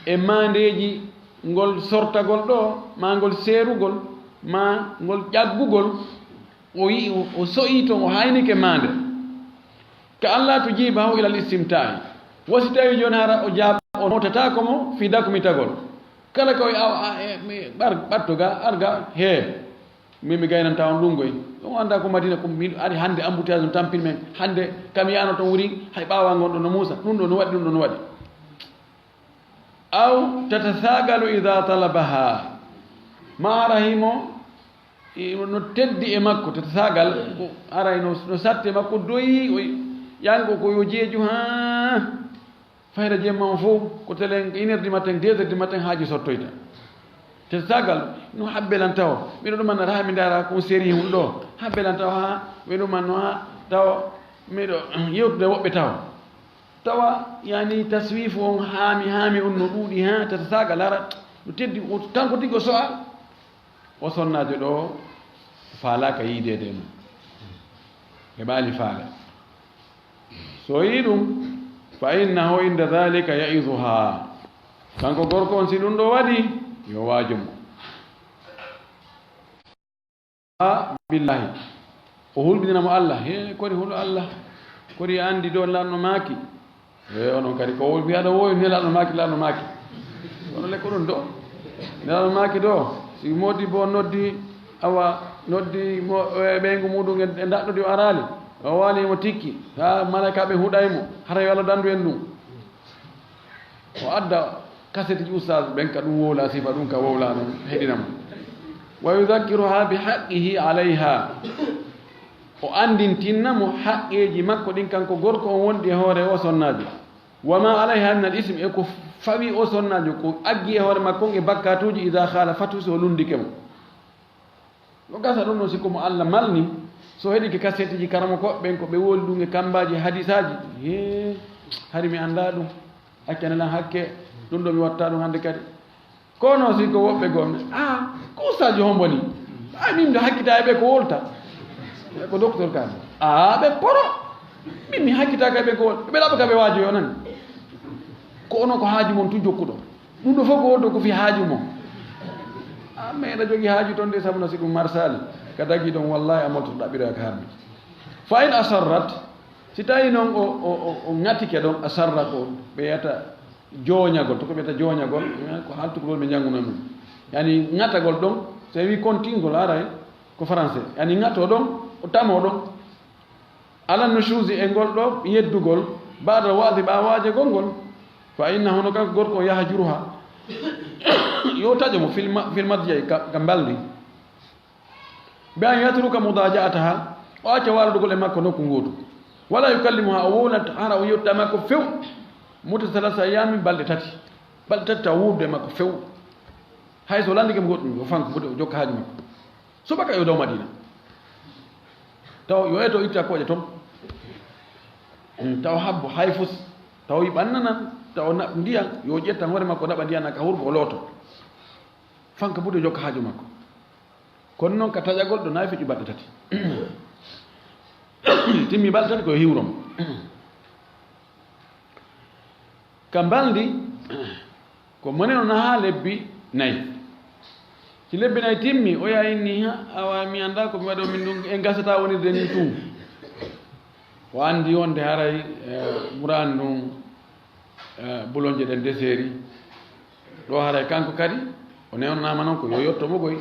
e maandeeji ngol sortagol ɗoo, maa ngol seerugol, maa ngol ƴaggugol, o yi'i, o, o so'ii ton, o haaynike maande. كأن لا تجيبه إلى الاستمتاع. Wo si tawii jooni hara o jaab-, o nootataako mo fii dakmitagol. Kala ko o wi'a, "Awa, a, e, mi, ɓar-, ɓatto ga, ar ga, hee, min mi gaynanta on ɗum goy." On anndaa ko Madina, ko mi ari hannde embouteillage no tampini men. Hannde kam yaano ton wuri, hay ɓaawa ngon ɗo no muusa. Ɗum ɗo no waɗi, ɗum ɗo no waɗi. أو تتثاقل إذا طلبها. Maa hara himo, i-, no teddi e makko, تتثاقل, ko haray no, no satti e makko, doyi, o ƴango ko yo jeeju haa fayda jemma on fof, ko telen une heure du matin, deux heures du matin, haaju sottoyta. تتثاقل, no habbelan taw, miɗo ɗuman haa mi ndaara ko série hun ɗo, habbelan taw haa, ɓe ɗuman no haa, taw miɗo yewtude woɓɓe taw. Tawa, yani, taswifu on haami, haami on no ɗuuɗi, haa, تتثاقل, ara, no teddi, o, kanko tigi o so'a, o sonnaajo ɗo faalaaka yiideede e mum. Heɓaali faale. So o yii ɗum, فإنه عند ذلك يعظها. Kanko gorko on, si ɗum ɗo waɗi, yo waajo mo. Ha, billahi. O hulɓinira mo Allah. He, kori hulu Allah. Kori a anndi do Nelaaɗo maaki. He, onon kadi ko o wiya ɗo wowi Nelaaɗo maaki, Nelaaɗo maaki. Kono le ko ɗum do. Nelaaɗo maaki do. Si moodi bo noddi, awa, noddi mo, e ɓeyngu muɗum e, e ndaɗɗudi o araali. O waali mo tikki. Ha, malaikaaɓe huɗay mo. Hara yo Allah dandu en ɗum. O adda kasetiji ustaas ɓen ka ɗum wowla sifa ɗum ka wowla non heɗina mo. ويذكرها بحقه عليها. O anndintinna mo haqqeeji makko ɗin kanko gorko on wonɗi e hoore o sonnaajo. وما عليها من الإثم, e ko fawi o sonnaajo ko aggi e hoore makko on e bakkaatuuji, إذا خالفته, so o lunndike mo. No gasa ɗum ɗon, si ko mo Allah malni, so heɗike kasetiji karamokooɓe ɓen, ko ɓe woli ɗum e kambaaji e hadisaaji, hee, hari mi anndaa ɗum, accane lan hakke, ɗum ɗo mi watta ɗum hannde kadi. Kono si ko woɓɓe goo, a, ko ustaaji hombo ni? A, min miɗo hakkitaa e ɓe ko wolta. E ko docteur kan. A, ɓe poro. Min mi hakkitaaka e ɓe ko wolta. Ɓe laɓa ka ɓe waajo yo nan. Ko onon ko haaju mon tu jokkuɗo. Ɗum ɗo fof ko wolto ko fi haaju mon. Amma eɗa jogi haaju ton de, sabu no si ɗum marsali ka dagi ɗon, wallahi a moltoto ɗaɓɓiroya ka harmi. Fa in asarrat, si tawi noon o, o, o, o ŋatike ɗon, asarra ko ɓe yata jooñagol, to ko ɓe yata jooñagol, eh, ko haaltugol ɓe njannguno ɗum. Yani ŋatagol ɗon, so wi kontingol haray ko français. Yani ŋato ɗon, o tamo ɗon. Ala nusuusi e ngol ɗo yeddugol, baada waadi ɓaa waajagol ngol, fa inna hono kanko gorko o yahjuruha, yo taƴo mo fil ma-, fil madja'i ka, ka mbaldi. Bi an yatruka mudajaataha, o acca waaludugol e makko nokku ngootu. Wala yukallimuha, o wowlat hara o yewta makko few. Muta salasa ayami, balɗe tati. Balɗe tati taw wuudude e makko few. Hay so landike mo goɗɗum, o fanka buuɗe, o jokka haaju makko. Subaka yo daw Madina. Taw yo eto itta kooƴe ton. Mm, taw habbo hay fus. Taw yi ɓannanan, taw naɓ ndiyan, yo ƴettan hoore makko naɓa ndiyan na ka hurgo o looto. Fanka buuɗe jokka haaju makko. Kono noon ka taƴagol ɗo nayi feƴƴu balɗe tati. Timmi balɗe tati ko yo hiwro mo. Ka mbalndi, ko moneno nahaa lebbi nayi. Si lebbi nayi timmi, oya inni, "Ha, awa mi anndaa ko mi waɗi on min ɗum, en gasata wonirde nii tun." O anndi wonde haray, eh, muraani ɗum, eh, bulonje ɗen deseeri. Ɗo haray kanko kadi, o newnanaama noon ko yo yotto mo goy.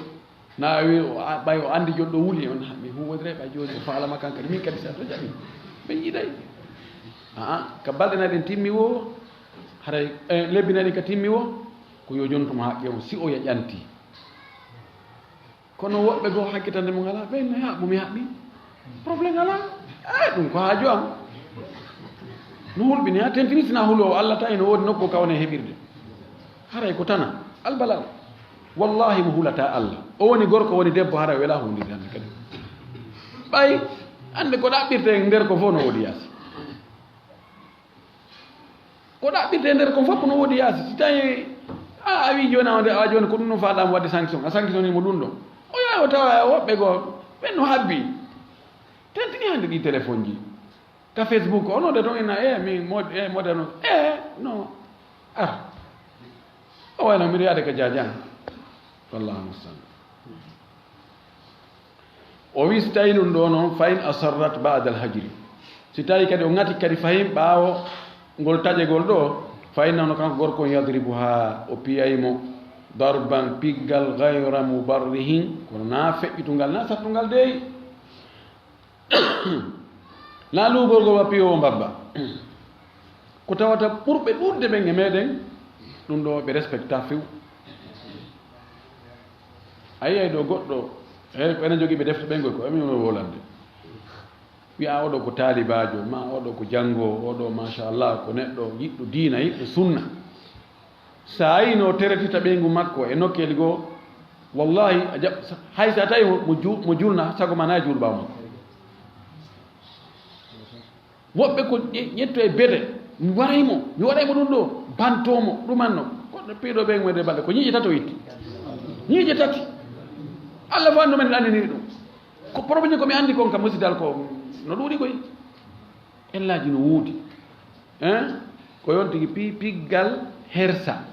Na wi o a-, ɓay o anndi jooni ɗo wuli, on, "Ha, mi huwodire ɓay jooni o faalama kan kadi, min kadi sa to jaɓi, min yiɗay." Aa, ka balɗe nayi ɗen timmi wo, haray, eh, lebbi nayi ɗen ka timmi wo, ko yo jonto mo haqqe mo, si o ya ƴanti. Kono woɓɓe goo hakkitande mo ngalaa, ɓen no haɓɓu mi haɓɓi. Problème alaa. Eh, ɗum ko haaju am. No hulɓini, ha tentini sina huloowo Allah tan ene woodi nokku ka woni heɓirde. Haray ko tana. Albala. Wallahi mo hulata Allah. O woni gorko, woni debbo, haray wela hundirde hannde kadi. Ɓay, annde ko ɗaɓɓirte e nder ko fof no woodi yaasi. Ko ɗaɓɓirte e nder kon fof ko no woodi yaasi. Si tawi a, a wi jooni a wonde, a jooni ko ɗum ɗum faaɗaama waɗde sanction. A sanctionnii mo ɗum ɗo. O yaha o tawa woɓɓe goo, ɓen no habbi. Tentini hannde ɗi téléphone ji. Ka Facebook, onon de ton ina, eh, mi mod-, eh, modèle non. Eh, non. Ah. O wayno mbiɗo yaade ka jaajan. Wallahu mustaan. O wi, si tawi ɗum ɗo noon, fa in asarrat ba'da al-hajri. Si tawi kadi o ŋati kadi fahin ɓaawo ngol taƴegol ɗo, fa inna hono kanko gorko on yadribuha, o piyay mo darban piggal gayra mubarrihin, kono na feƴƴitungal, na sattungal dey. Na luugorgol wa piyowo mbabba. Ko tawata ɓurɓe ɗuuɗde ɓen e meɗen, ɗum ɗo ɓe respecta few. A yiyay ɗo goɗɗo, hey, ko enen jogii ɓe defte ɓen koy, ko emi woni wolande. Wiya oɗo ko taalibaajo, ma oɗo ko janngoowo, oɗo machallah ko neɗɗo yiɗɗo diina, yiɗɗo sunna. So a yino teretita ɓeyngu makko e nokkeeli goo, wallahi a jaɓ-, hay so a tawi mo, mo ju-, mo julna, sago ma na e juulɓaawo makko. Woɓɓe ko ƴe-, ƴetto e bede, mi waray mo, mi waray mo ɗum ɗo, banto mo, ɗumanno. Kono piiɗo ɓeyngu e balɗe, ko ñiiƴe tati o itti. Ñiiƴe tati. Allah fof anndu men anndiniri ɗum. Ko problème ko mi anndi kon ka musidal ko no ɗuuɗi koy. Ellaaji no woodi. Hein? Ko yon tigi pi-, piggal hersa.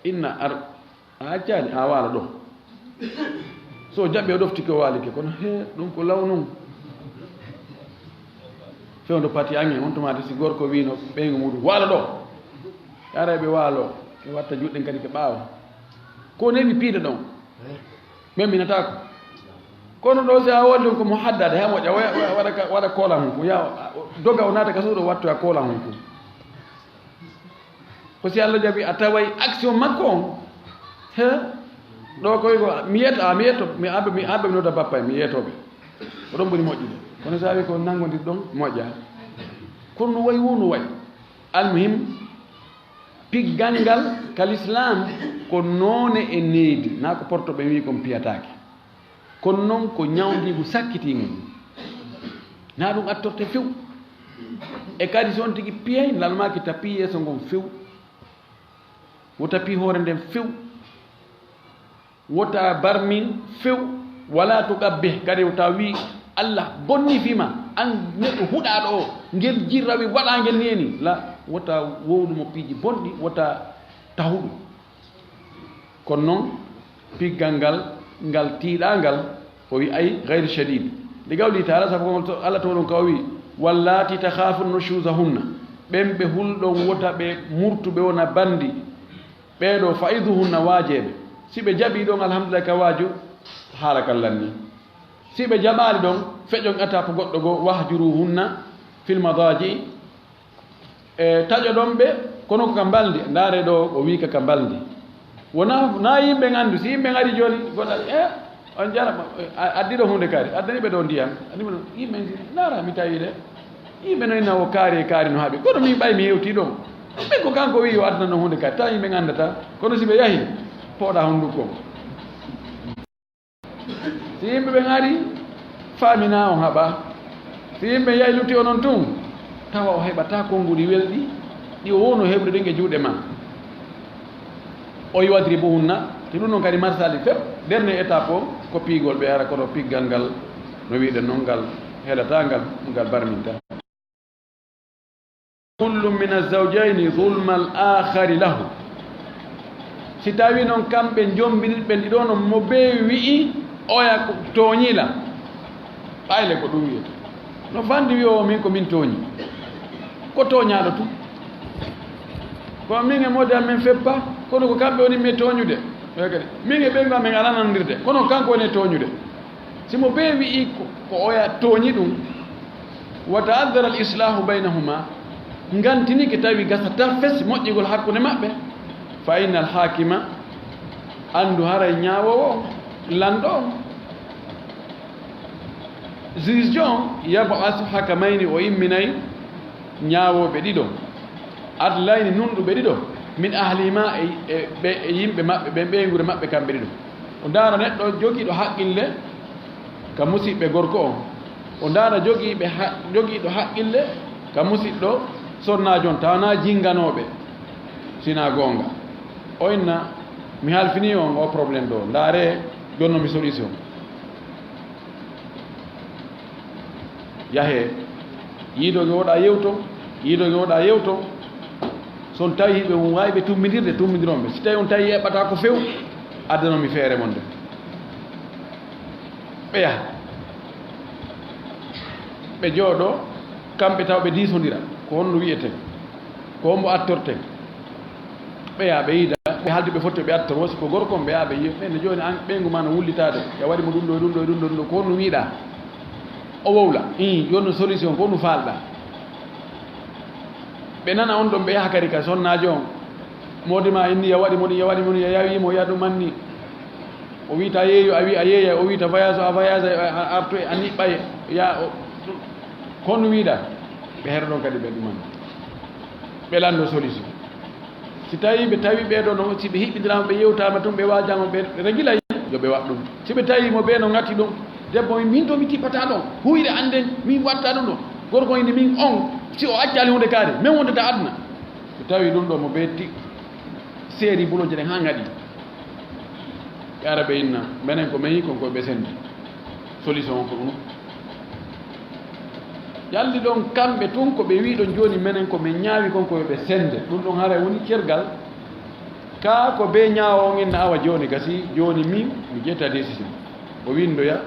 Inna ar-, a accaali, a waala ɗo. So jaɓɓi o ɗoftike o waalike, kono he, ɗum ko law non. Fewndo pati ange, on tumaati si gorko wiino ɓeyngu muɗum, "Waalo ɗo." Yaray ɓe waalo, ɓe watta juɗɗen kadi ke ɓaawo. Ko newi piide ɗon. Ɓen minataako. Kono ɗo si a woni ɗum ko mo haddade, ha moƴƴa, wa-, wa-, waɗa ka, waɗa koola mum, ko yawa, doga o naata ka suuɗo wattoya koola mum ko. Ko si Allah jaɓi a taway action makko on. He? Ɗo koy ko mi yetto, a mi yetto, mi abba, mi abba mi nodda bappa e mi yettoɓe. Ko ɗon ɓuri moƴƴude. Kono so tawi ko nanngodir ɗon, moƴƴa. Kono no wayi wo no wayi. Almuhim, piggal ngal ka l'islam ko noone e neydi, na ko porto ɓe wi kon piyataake. Kono noon ko ñawndiigu sakkitiingu ngu. Na ɗum attorte few. E kadi so on tigi piyay, lalmaaki tapii yeeso ngon few. Wota pii hoore nden few. Wota barmin few. Wala tuqabbih, kadi wota wii, "Allah bonni fii ma, an neɗɗo huɗaaɗo o, ngel jirrawi waɗaa ngel neeni." La, wota wowlu mo piiji bonɗi, wota tahuɗum. Kono noon, piggal ngal, ngal tiiɗaangal, o wi ay, gayri shadid. Li qawlihi taala, sabu ko Allah to ɗon ka o wi, "Wallati takhafuna nushuzahunna." Ɓen ɓe hulɗon wota ɓe murtu ɓe wona bandi. Ɓee ɗoo, "fa'izuhunna", waajeeɓe. Si ɓe jaɓii ɗon, alhamdulillah, ka waaju, haala kan lanni. Si ɓe jaɓaali ɗon, feƴon étape goɗɗo goo, "wahjuruhunna fil madaji." E taƴoɗon ɓe, kono ko ka mbalndi. Ndaare ɗoo, o wii ka, ka mbalndi. Wona, na yimɓe ngandu, si yimɓe ngari jooni, goɗɗo, e, on jara, a, addi ɗo huunde kaari, addani ɓe ɗo ndiyam, addi ɓe ɗo, yimɓe nji-, ndaara mi tawi de, yimɓe no inna o kaari e kaari no haaɓi. Kono min ɓay mi hewti ɗon. Min ko kanko wii o addana no huunde kaari, tawa yimɓe ngandata. Kono si ɓe yahi, pooɗa hunduko. Si yimɓe ɓen ari, faamina on haɓa. Si yimɓe yahi lutti onon tun, tawa o heɓata konguɗi welɗi, ɗi o wonno heɓude ɗin e juuɗe ma. O yi wadribuhunna, te ɗum ɗon kadi marsali fep, dernier étape o, ko piigol ɓe hara kono piggal ngal, no wi'uɗen non ngal, helata ngal, ngal barminta. Kullu min azzawjayni zulma al-akhari lahu. Si tawi non kamɓe jombinirɓe ɗiɗo non mo bee wi'i oya ko tooñila, ɓayle ko ɗum wi'ete. No fandi wi'o min ko min tooñi. Ko tooñaaɗo tun. Ko min e moode amen feppa, kono ko kamɓe woni mi tooñude. Ɓe kadi, min e ɓeyngu amen alaa nanondirde, kono kanko woni e tooñude. Si mo bee wi'i ko, ko oya tooñi ɗum, wa ta'azzara al-islahu baynahuma, ngantinike tawi gasata fes moƴƴigol hakkunde maɓɓe, fa innal haakima, anndu haray ñaawoowo on, lanɗo on, juge jo on, yab'asu hakamayni, o imminay ñaawooɓe ɗiɗo, adlayni, nunɗuɓe ɗiɗo, min ahlihima, e, e, ɓe, e yimɓe maɓɓe ɓen, ɓeynguure maɓɓe kamɓe ɗiɗo. O ndaara neɗɗo jogiiɗo haqqille ka musiɓɓe gorko on. O ndaara jogiiɓe ha-, jogiiɗo haqqille ka musiɗɗo sonnaajo on, tawa na jinganooɓe, si na goonga. O inna, mi halfini on o problème ɗo. Ndaare, jonno mi solution. Yahee, yiidoge woɗa yewto, yiidoge woɗa yewto. So on tawi hiɓe on waawi ɓe tummbindirde, tummbidiron ɓe. Si tawi on tawi eɓɓata ko few, addanon mi feere mon nde. Ɓe yaha. Ɓe jooɗo, kamɓe taw ɓe diisondira. Ko honno wi'eten? Ko hombo attorten? Ɓe yaha, ɓe yiida, ɓe haaldi ɓe fotti ɓe attor. Wasi ko gorko on, ɓe yaha, ɓe yiya. Ɓen no jooni an, ɓeyngu ma no wullitaade. Ya waɗi mo ɗum ɗo, e ɗum ɗo, e ɗum ɗo, ɗum ɗo. Ko honno wiiɗa? O wowla. Ii, yo honno solution, ko honno faalɗa? Ɓe nana on ɗon, ɓe yaha kadi ka sonnaajo on. Moodi ma inni, ya waɗi mo ɗum, ya waɗi mo ɗum, ya yawi mo, ya ɗum anni. O wiita yeeyo, a wi a yeeya, o wiita voyage, a voyage, a, a artoy, a niɓɓay, ya, o, ko honno wiiɗa? Ɓe hera ɗon kadi ɓe ɗuman. Ɓe lanndo solution. Si tawi ɓe tawi ɓee ɗoo no, si ɓe hiɓɓindiraama, ɓe yewtaama tun, ɓe waajama, ɓe regilay, yo ɓe waɗ ɗum. Si ɓe tawi mo ɓee no ŋatti ɗum, debbo, min to mi tippata ɗon, huyre an nden, min watta ɗum ɗo. Gorko inde min on, si o accaali huunde kaari, min wondata aduna. So tawi ɗum ɗo mo ɓe ti-, seeri buloje ɗen haa ngaɗi. Ɓe ara ɓe inna, menen ko men yi kon ko ɓe sendi. Solution on ko ɗum. Yalli ɗon kamɓe tun ko ɓe wi ɗon jooni menen ko men ñaawi kon ko yo ɓe sende. Ɗum ɗon haray woni cergal. Kaa ko bee ñaawo on inna awa jooni gasi, jooni min mi ƴetta décision. O windoya,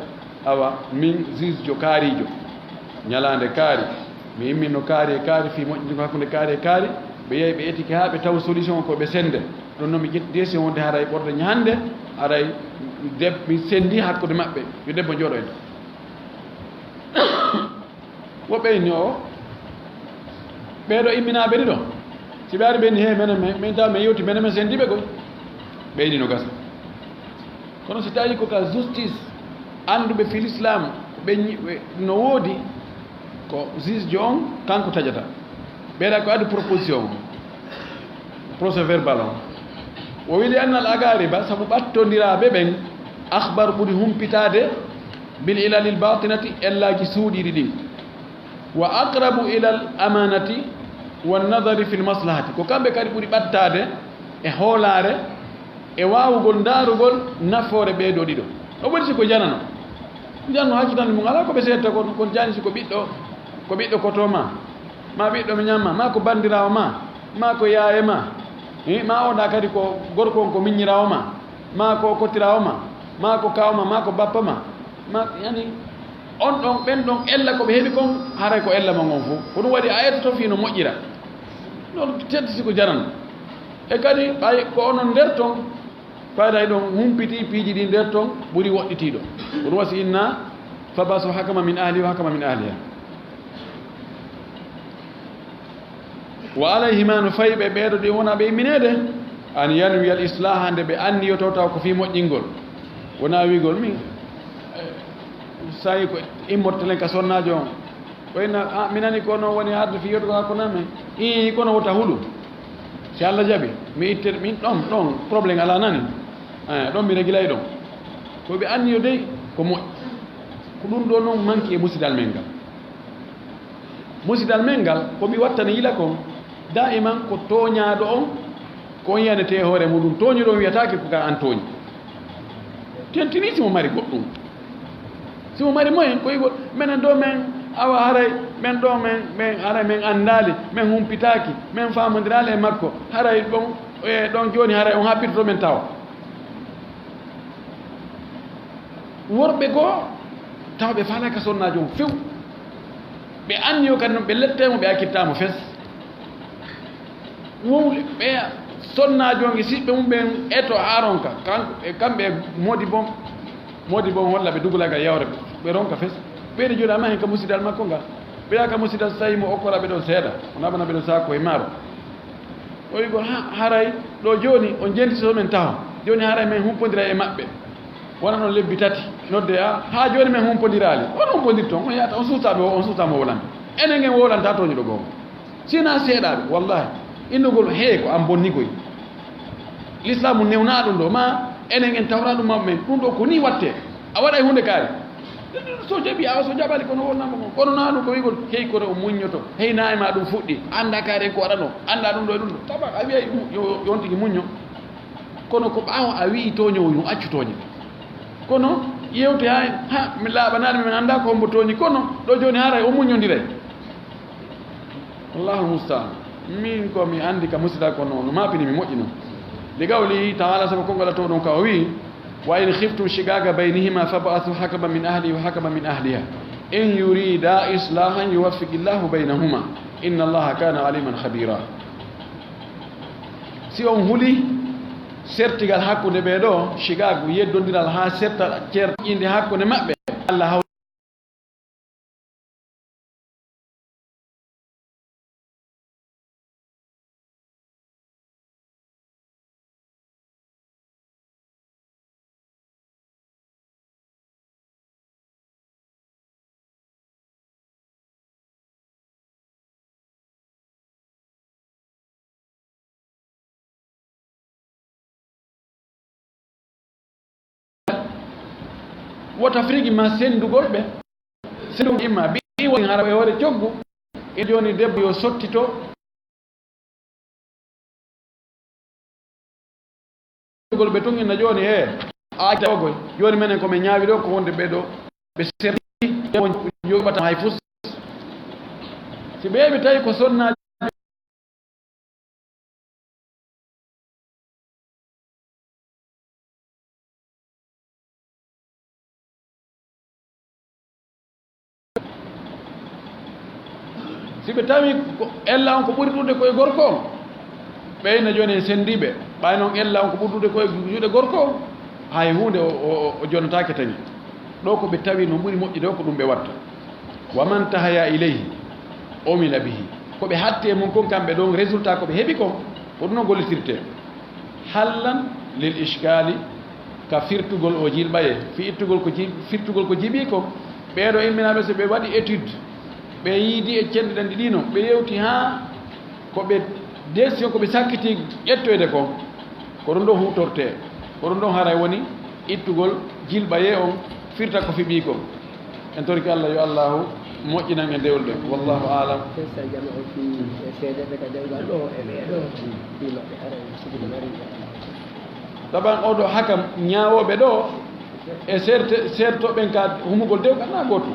awa min juge jo kaariijo. Ñalaande kaari, mi imminno kaari e kaari, fii moƴƴingo hakkunde kaari e kaari, ɓe yahi ɓe etike haa ɓe taw solution ko ɓe sende. Ɗon non mi ƴetti décision wonde haray ɓorde ñande, haray deb-, mi sendi hakkunde maɓɓe, yo debbo jooɗo en. Wo ɓeyni o, ɓee ɗo imminaaɓe ɗiɗo. Si ɓe ari ɓe ni, he, menen, men, men taw men yewti, menen, men sendi ɓe koy. Ɓeyni no gasa. Kono si tawi ko ka justice, annduɓe fil Islam, ɓe ñi-, ɓe no woodi, ko juge jo on, kanko taƴata. Ɓeyɗa ko addi proposition on, procès verbal on. O wili annal aqariba, sabu ɓattondiraaɓe ɓen, akhbar ɓuri humpitaade, bil ilalil batinati, ellaaji suuɗiiɗi ɗin. Wa aqrabu ilal amanati wan nadari fil maslahati. Ko kamɓe kadi ɓuri ɓattaade e hoolaare, e waawugol ndaarugol nafoore ɓee ɗoo ɗiɗo. O ɓuri si ko janano. Janno hakkitande mum alaa ko ɓe seedta kon, kon jani si ko ɓiɗɗo, ko ɓiɗɗo koto ma, ma ɓiɗɗo mi ñamma, ma ko banndiraawo ma, ma ko yaaye ma, eh, ma oɗa kadi ko gorko on ko miññiraawo ma. maa ko kottiraawo ma, maa ko kaaw ma, maa ko bappa ma, maa, yani, on ɗon, ɓen ɗon ella ko ɓe heɓi kon, haray ko ella mon on fof. Ko ɗum waɗi a ettoto fii no moƴƴira. Ɗon tedditi ko jaran. E kadi, ɓay ko onon nder ton, fayda e ɗon humpiti piiji ɗi nder ton, ɓuri woɗɗitiiɗo. Ko ɗum wasi inna, fabasu hakama min ahli wa hakama min ahliha. Wa alayhima, no fayi ɓe ɓeeɗo ɗi wona ɓe immineede, an yanwiyal islaha, nde ɓe anniyoto taw ko fii moƴƴingol. Wona wiigol min, eh, sayi ko immortelen ka sonnaajo on. Ko inna, ah, minani ko noon woni arde fii yotugol hakkunde men. Ii, kono wota hulu. Si Alla jaɓi, mi itte, min ɗon, ɗon, problème alaa nani. Eh, ɗon mi regilay ɗon. Ko ɓe anniyo dey, ko moƴƴi. Ko ɗum ɗo noon manki e musidal men ngal. Musidal men ngal, ko mi wattani yila kon, daiman ko tooñaaɗo on, ko on yiyanetee hoore muɗum. Tooñuɗo on wiyataake ko ka an tooñi. Tentinii si mo mari goɗɗum. Si mo mari moyen, ko wi'ugol, menen ɗo men, awa haray, men ɗo men, men, haray men anndaali, men humpitaaki, men faamondiraali e makko, haray ɗon, e ɗon jooni haray on habbitoto men tawa. Worɓe goo, tawa ɓe faalaaka sonnaajo on few. Ɓe anniyo kadi non ɓe lettay mo, ɓe accittaa mo fes. Wowli ɓe sonnaajo on e siɓɓe mum ɓen eto haa ronka. Kanko, e kamɓe e moodi bon, moodi bon holla ɓe dugulagal yawre, ɓe ronka fes. Ɓeyde jooɗaama hen ka musidal makko ngal. Ɓeya ka musidal so tawi mo okkora ɓe ɗon seeɗa. O naɓana ɓe ɗon saako e maaro. O wi'ugol, "Ha, haray ɗo jooni on jentitoto men taho. Jooni haray men humpondira e maɓɓe. Wona ɗon lebbi tati. Nodde, a, haa jooni men humpondiraali." On humpondirto, on yahata, on suusa ɓe, on suusa mo wolande. Enen en wowlanta tooñuɗo goonga. Si wonaa seeɗaaɓe, wallahi, innugol, "Hee, ko an bonni koy." Lislaamu newnaa ɗum ɗo, ma enen en tawraa ɗum maɓɓe men. Ɗum ɗo ko nii wattee. A waɗay huunde kaari. So jaɓi, awa so jaɓaali, kono wonnaa mo kon. Kono naa ɗum ko wi'ugol, "Hey, kono o muññoto. Hey, naa e maa ɗum fuɗɗi. Anndaa kaari en ko waɗanoo. Anndaa ɗum ɗo e ɗum ɗo." Taba, a wi'ay ɗum, yo, yo on tigi muñño. Kono ko ɓaawo a wi'i tooñoowo, yo accu tooñe. Kono yewte hay, ha, mi laaɓanaali, min anndaa ko hombo tooñi, kono ɗo jooni haray o muññondiray. Allahu musta'an. Min ko mi anndi ka musidal ko no, no maapini mi moƴƴi non. Li qawlihi ta'ala, sabu konngol Alla to ɗon ka o wi'i, "Wa in khiftum shiqaqa baynihima fab'athu hakaman min ahlihi wa hakaman min ahliha. In yurida islahan yuwaffiqillahu baynahuma. Inna Allaha kana aliman khabira." Si on huli sertigal hakkunde ɓee ɗo, shiqaq, yeddondiral haa serta cer ƴinde hakkunde maɓɓe, Alla haw- Wota firgi ma senndugol ɓe. Senndugol imma ɓii woni hara e hoore coggu. E jooni debbo yo sottito. Gol ɓe tun inna jooni, e, a acca ogoy. Jooni menen ko min ñaawi ɗo ko wonde ɓee ɗo ɓe serti, yoɓata hay fus. Si ɓe yeeɓi tawi ko sonnaaji. Si ɓe tawi ko ella on ko ɓuri ɗuuɗde ko e gorko on, ɓe inna jooni en senndiiɓe, ɓay noon ella on ko ɓuri ɗuuɗde ko e juuɗe gorko on, hay huunde o, o, o, o jonnotaake tawi. Ɗo ko ɓe tawi no ɓuri moƴƴude o, ko ɗum ɓe watta. Wa man tahaya ilayhi umila bihi. Ko ɓe hatti e mum kon kamɓe ɗon, résultat ko ɓe heɓi kon, ko ɗum no gollitirtee. Hallan lil ishkaali, ka firtugol o jilɓaye, fi ittugol ko ji-, firtugol ko jiɓi ko. Ɓee ɗo imminaaɓe, so ɓe waɗi étude, ɓe yiidi e cenɗe ɗen ɗiɗi no, ɓe yewti haa ko ɓe décision ko ɓe sakkiti ƴettoyde ko, ko ɗum ɗo huutortee. Ko ɗum ɗon haray woni ittugol jilɓaye on, firta ko fi ɓii kon. En torike Allah, yo Allahu moƴƴinan en dewle ɗen. Wallahu a'lam. Fesa jama o fi e seedeɓe ka dewgal ɗo e ɓee ɗo. Fi maɓɓe haray sigi no mari. Taban oɗo hakam ñaawooɓe ɗo e seerte-, seertooɓe ɓen ka humugol dewgal na gooto.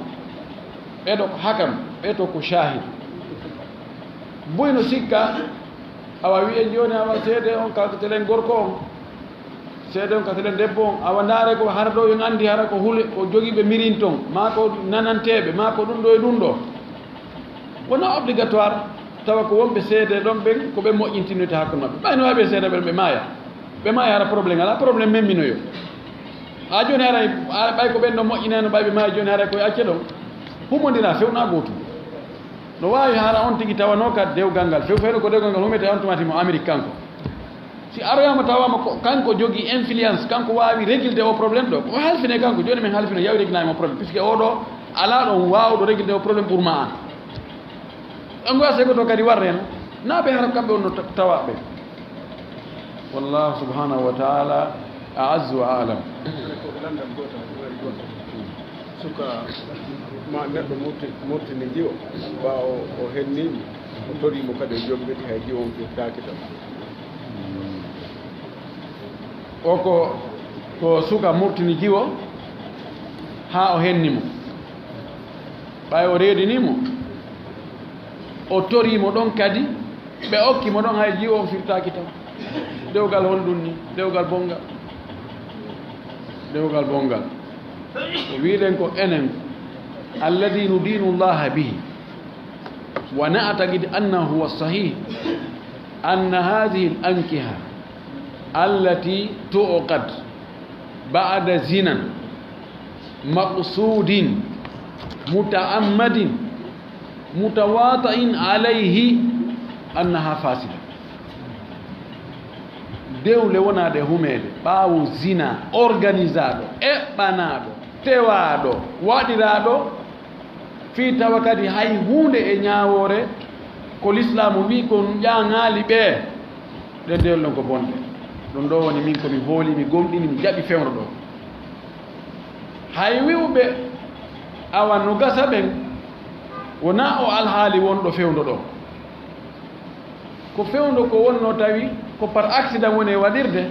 Ɓee ɗo ko hakam, ɓee to ko shahid. Buy no sikka, awa wi'e jooni awa seede on ka telen gorko on. Seede on ka selen debbo on, awa ndaare ko hara ɗo, en anndi hara ko hule, ko jogiiɓe mirin ton, maa ko nananteeɓe, maa ko ɗum ɗo e ɗum ɗo. Wonaa obligatoire tawa ko wonɓe seede ɗon ɓen, ko ɓe moƴƴintinirta hakkunde maɓɓe. Ɓay no waawi ɓe seede ɓen ɓe maaya. Ɓe maaya hara problème alaa, problème memminoyo. Haa jooni haray, haray ɓay ko ɓen ɗon moƴƴinayno ɓay ɓe maaya jooni haray ko e acce ɗon. Humondira few na gootum. No waawi hara on tigi tawanoo ka dewgal ngal. Few feere ko dewgal ngal humete on tumati mo Amerik kanko. Si aroyama tawama ko kanko jogi influence, kanko waawi régler o problème ɗo. Ko halfine kanko, jooni men halfino yawi régler mo problème. Puisque o ɗo alaa ɗon waawɗo régler o problème ɓurma an. Ɗon goya sey ko to kadi warre no. Na ɓe hara kamɓe on no ta-, tawa ɓe. Wallahu subhanahu wa ta'ala a'azzu wa a'lam. Ko landal gotal, ko wari gotal. Suka ma neɗɗo murti-, murtini jiwo, ɓaawo o henniimo, o toriimo kadi o jombiti hay jiwo on firtaaki tan. O ko, ko suka murtini jiwo haa o henni mo. Ɓay o reedini mo, o toriimo ɗon kadi, ɓe okki mo ɗon hay jiwo on firtaaki tan. Dewgal honɗun ni? Dewgal bonngal. Dewgal bonngal. Ko wiɗen ko enen, alladhi nudinu Allaha bihi, wa na'taqid annahu huwa sahih, anna hadhihi al-ankiha allati tu'qad ba'da zinan maqsudin muta'ammadin mutawata'in alayhi annaha fasida. Dewle wonaade humeede ɓaawo zina organisaɗo, eɓɓanaɗo, tewaɗo, waɗiraɗo, fii tawa kadi hay huunde e ñaawoore ko lislaamu wii ko ƴaŋaali ɓee, ɗe dewle ɗon ko bonɗe. Ɗum ɗo woni min ko mi hooli, mi gomɗini, mi jaɓi fewndo ɗo. Hay wi'uɓe awa no gasa ɓen, wonaa o alhaali wonɗo fewndo ɗo. Ko fewndo ko wonno tawi ko par accident woni e waɗirde,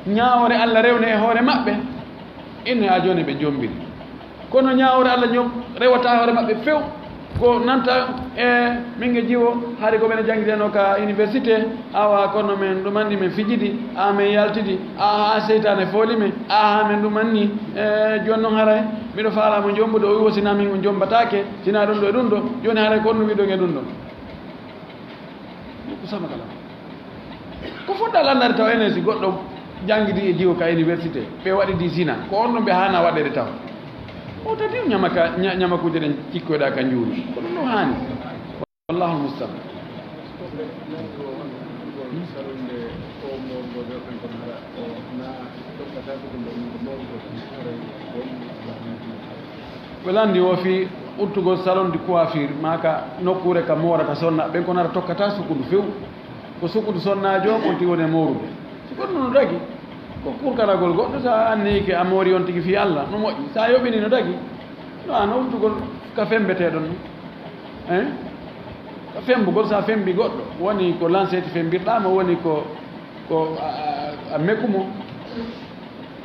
ñaawoore Alla rewne e hoore maɓɓe, inne a jooni ɓe jombiri. Kono ñaawoore Alla ñom rewata hoore maɓɓe few, ko nanta e min e jiwo, hari ko ɓene janngiteno ka université, awa kono men ɗumanni men fijidi, a men yaltidi, a ha seytaane fooli men, a ha men ɗumanni, e jooni noon haray miɗo faala mo jombude, o wi o sina min o jombataake, sina ɗum ɗo e ɗum ɗo, jooni haray ko on no wiɗon e ɗum ɗo. Ko sama kala. Ko fodda landare taw enen si goɗɗo janngidi e jiwo ka université, ɓe waɗidi zina, ko on ɗum ɓe haana waɗede taw. O tati ñamaka, ña-, ñamakuuji ɗen cikkoyɗa ka njuuri. Ko ɗum ɗum haani. Wallahu musta'an. Ɓe lanndi o fii uddugol salon de coiffure, maa ka nokkuure ka moorata sonna, ɓen ko nara tokkata sukundu few. Ko sukundu sonnaajo on, on tigi woni e moorude. Si ko ɗum no dagi, ko kurkaragol goɗɗo, sa anniyike a moori on tigi fii Alla, no moƴƴi. Sa yoɓini no dagi, no an uddugol ka fembeteɗon no. Hein? Ka fembugol, sa fembi goɗɗo, woni ko lanseti fembirɗa mo, woni ko, ko a, a, a meku mo.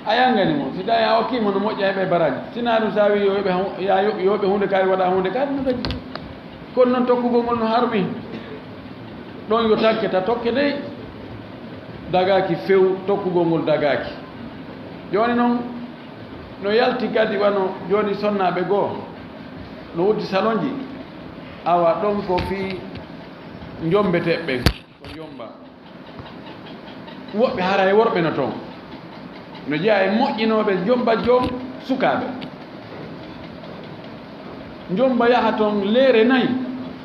A yangani mo, si tawi a okki mo no moƴƴa heɓa e baraji. Sina ɗum sa wi yo yoɓe hu-, ya yo, yo yoɓe hunde kaari waɗa hunde kaari no dagi. Kono noon tokkugol ngol no harmi. Ɗon yo takke ta tokke dey. Dagaki few, tokkugol ngol dagaki. Jooni noon no yalti kadi wano jooni sonnaaɓe goo no uddi salonji. Awa ɗon ko fii njombeteeɓe ɓen. Ko jomba. Woɓɓe haray worɓe no toon. No jeyaa e moƴƴinooɓe jomba joom sukaaɓe. Jomba yaha toon leere nayi,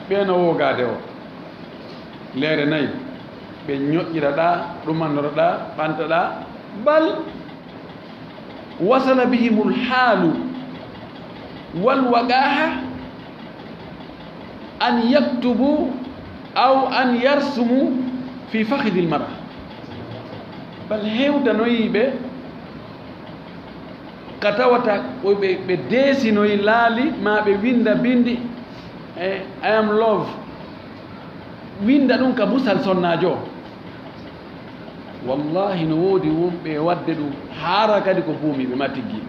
ɓe no woogaade o. Leere nayi, ɓe ñoƴƴira ɗaa, ɗumandora ɗaa, ɓanta ɗaa, bal wasala bihimul haalu wal waqaaha an yaktubu aw an yarsumu fi fakhidil mar'a. Bal hewtanoyii ɓe ka tawata ko ɓe, ɓe deesinoyi laali, maa ɓe winnda binndi, e, "I am love." Winnda ɗum ka busal sonnaajo. Wallahi no woodi wonɓe waɗde ɗum, hara kadi ko buumiiɓe ma tiggi.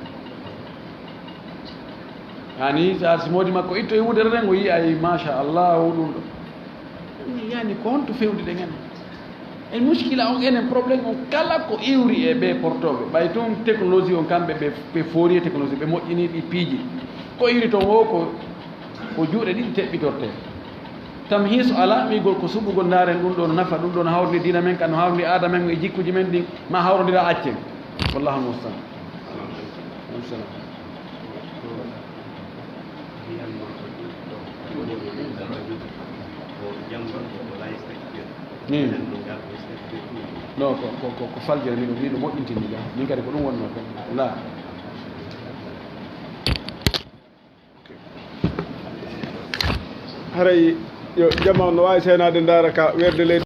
Hani sa si moodi makko itto e wudere nden, o yi'ay, "Machallah, o ɗum ɗo." Yani ko honto fewndi ɗen en? En muskila on, enen problème on kala ko iwri e ɓe portooɓe. Ɓay tun technologie on, kamɓe ɓe, ɓe foori e technologie, ɓe moƴƴini ɗi piiji. Ko iwri ton o ko, ko juuɗe ɗiɗi teɓɓitorte. Tamhiisu ala, wi'gol ko suɓugol, ndaaren ɗum ɗo no nafa, ɗum ɗo no hawrindi diina men kan, no hawrindi aada men e jikkuji men ɗin, ma hawrondira accen. Wallahu musta'an. Wa salam. Hmm. Non, ko, ko, ko, ko faljere, miɗo, miɗo moƴƴintini ga. Min kadi ko ɗum wonno ko. La. Haray yo jama on no waawi seenaade ndaara ka weerde leydi.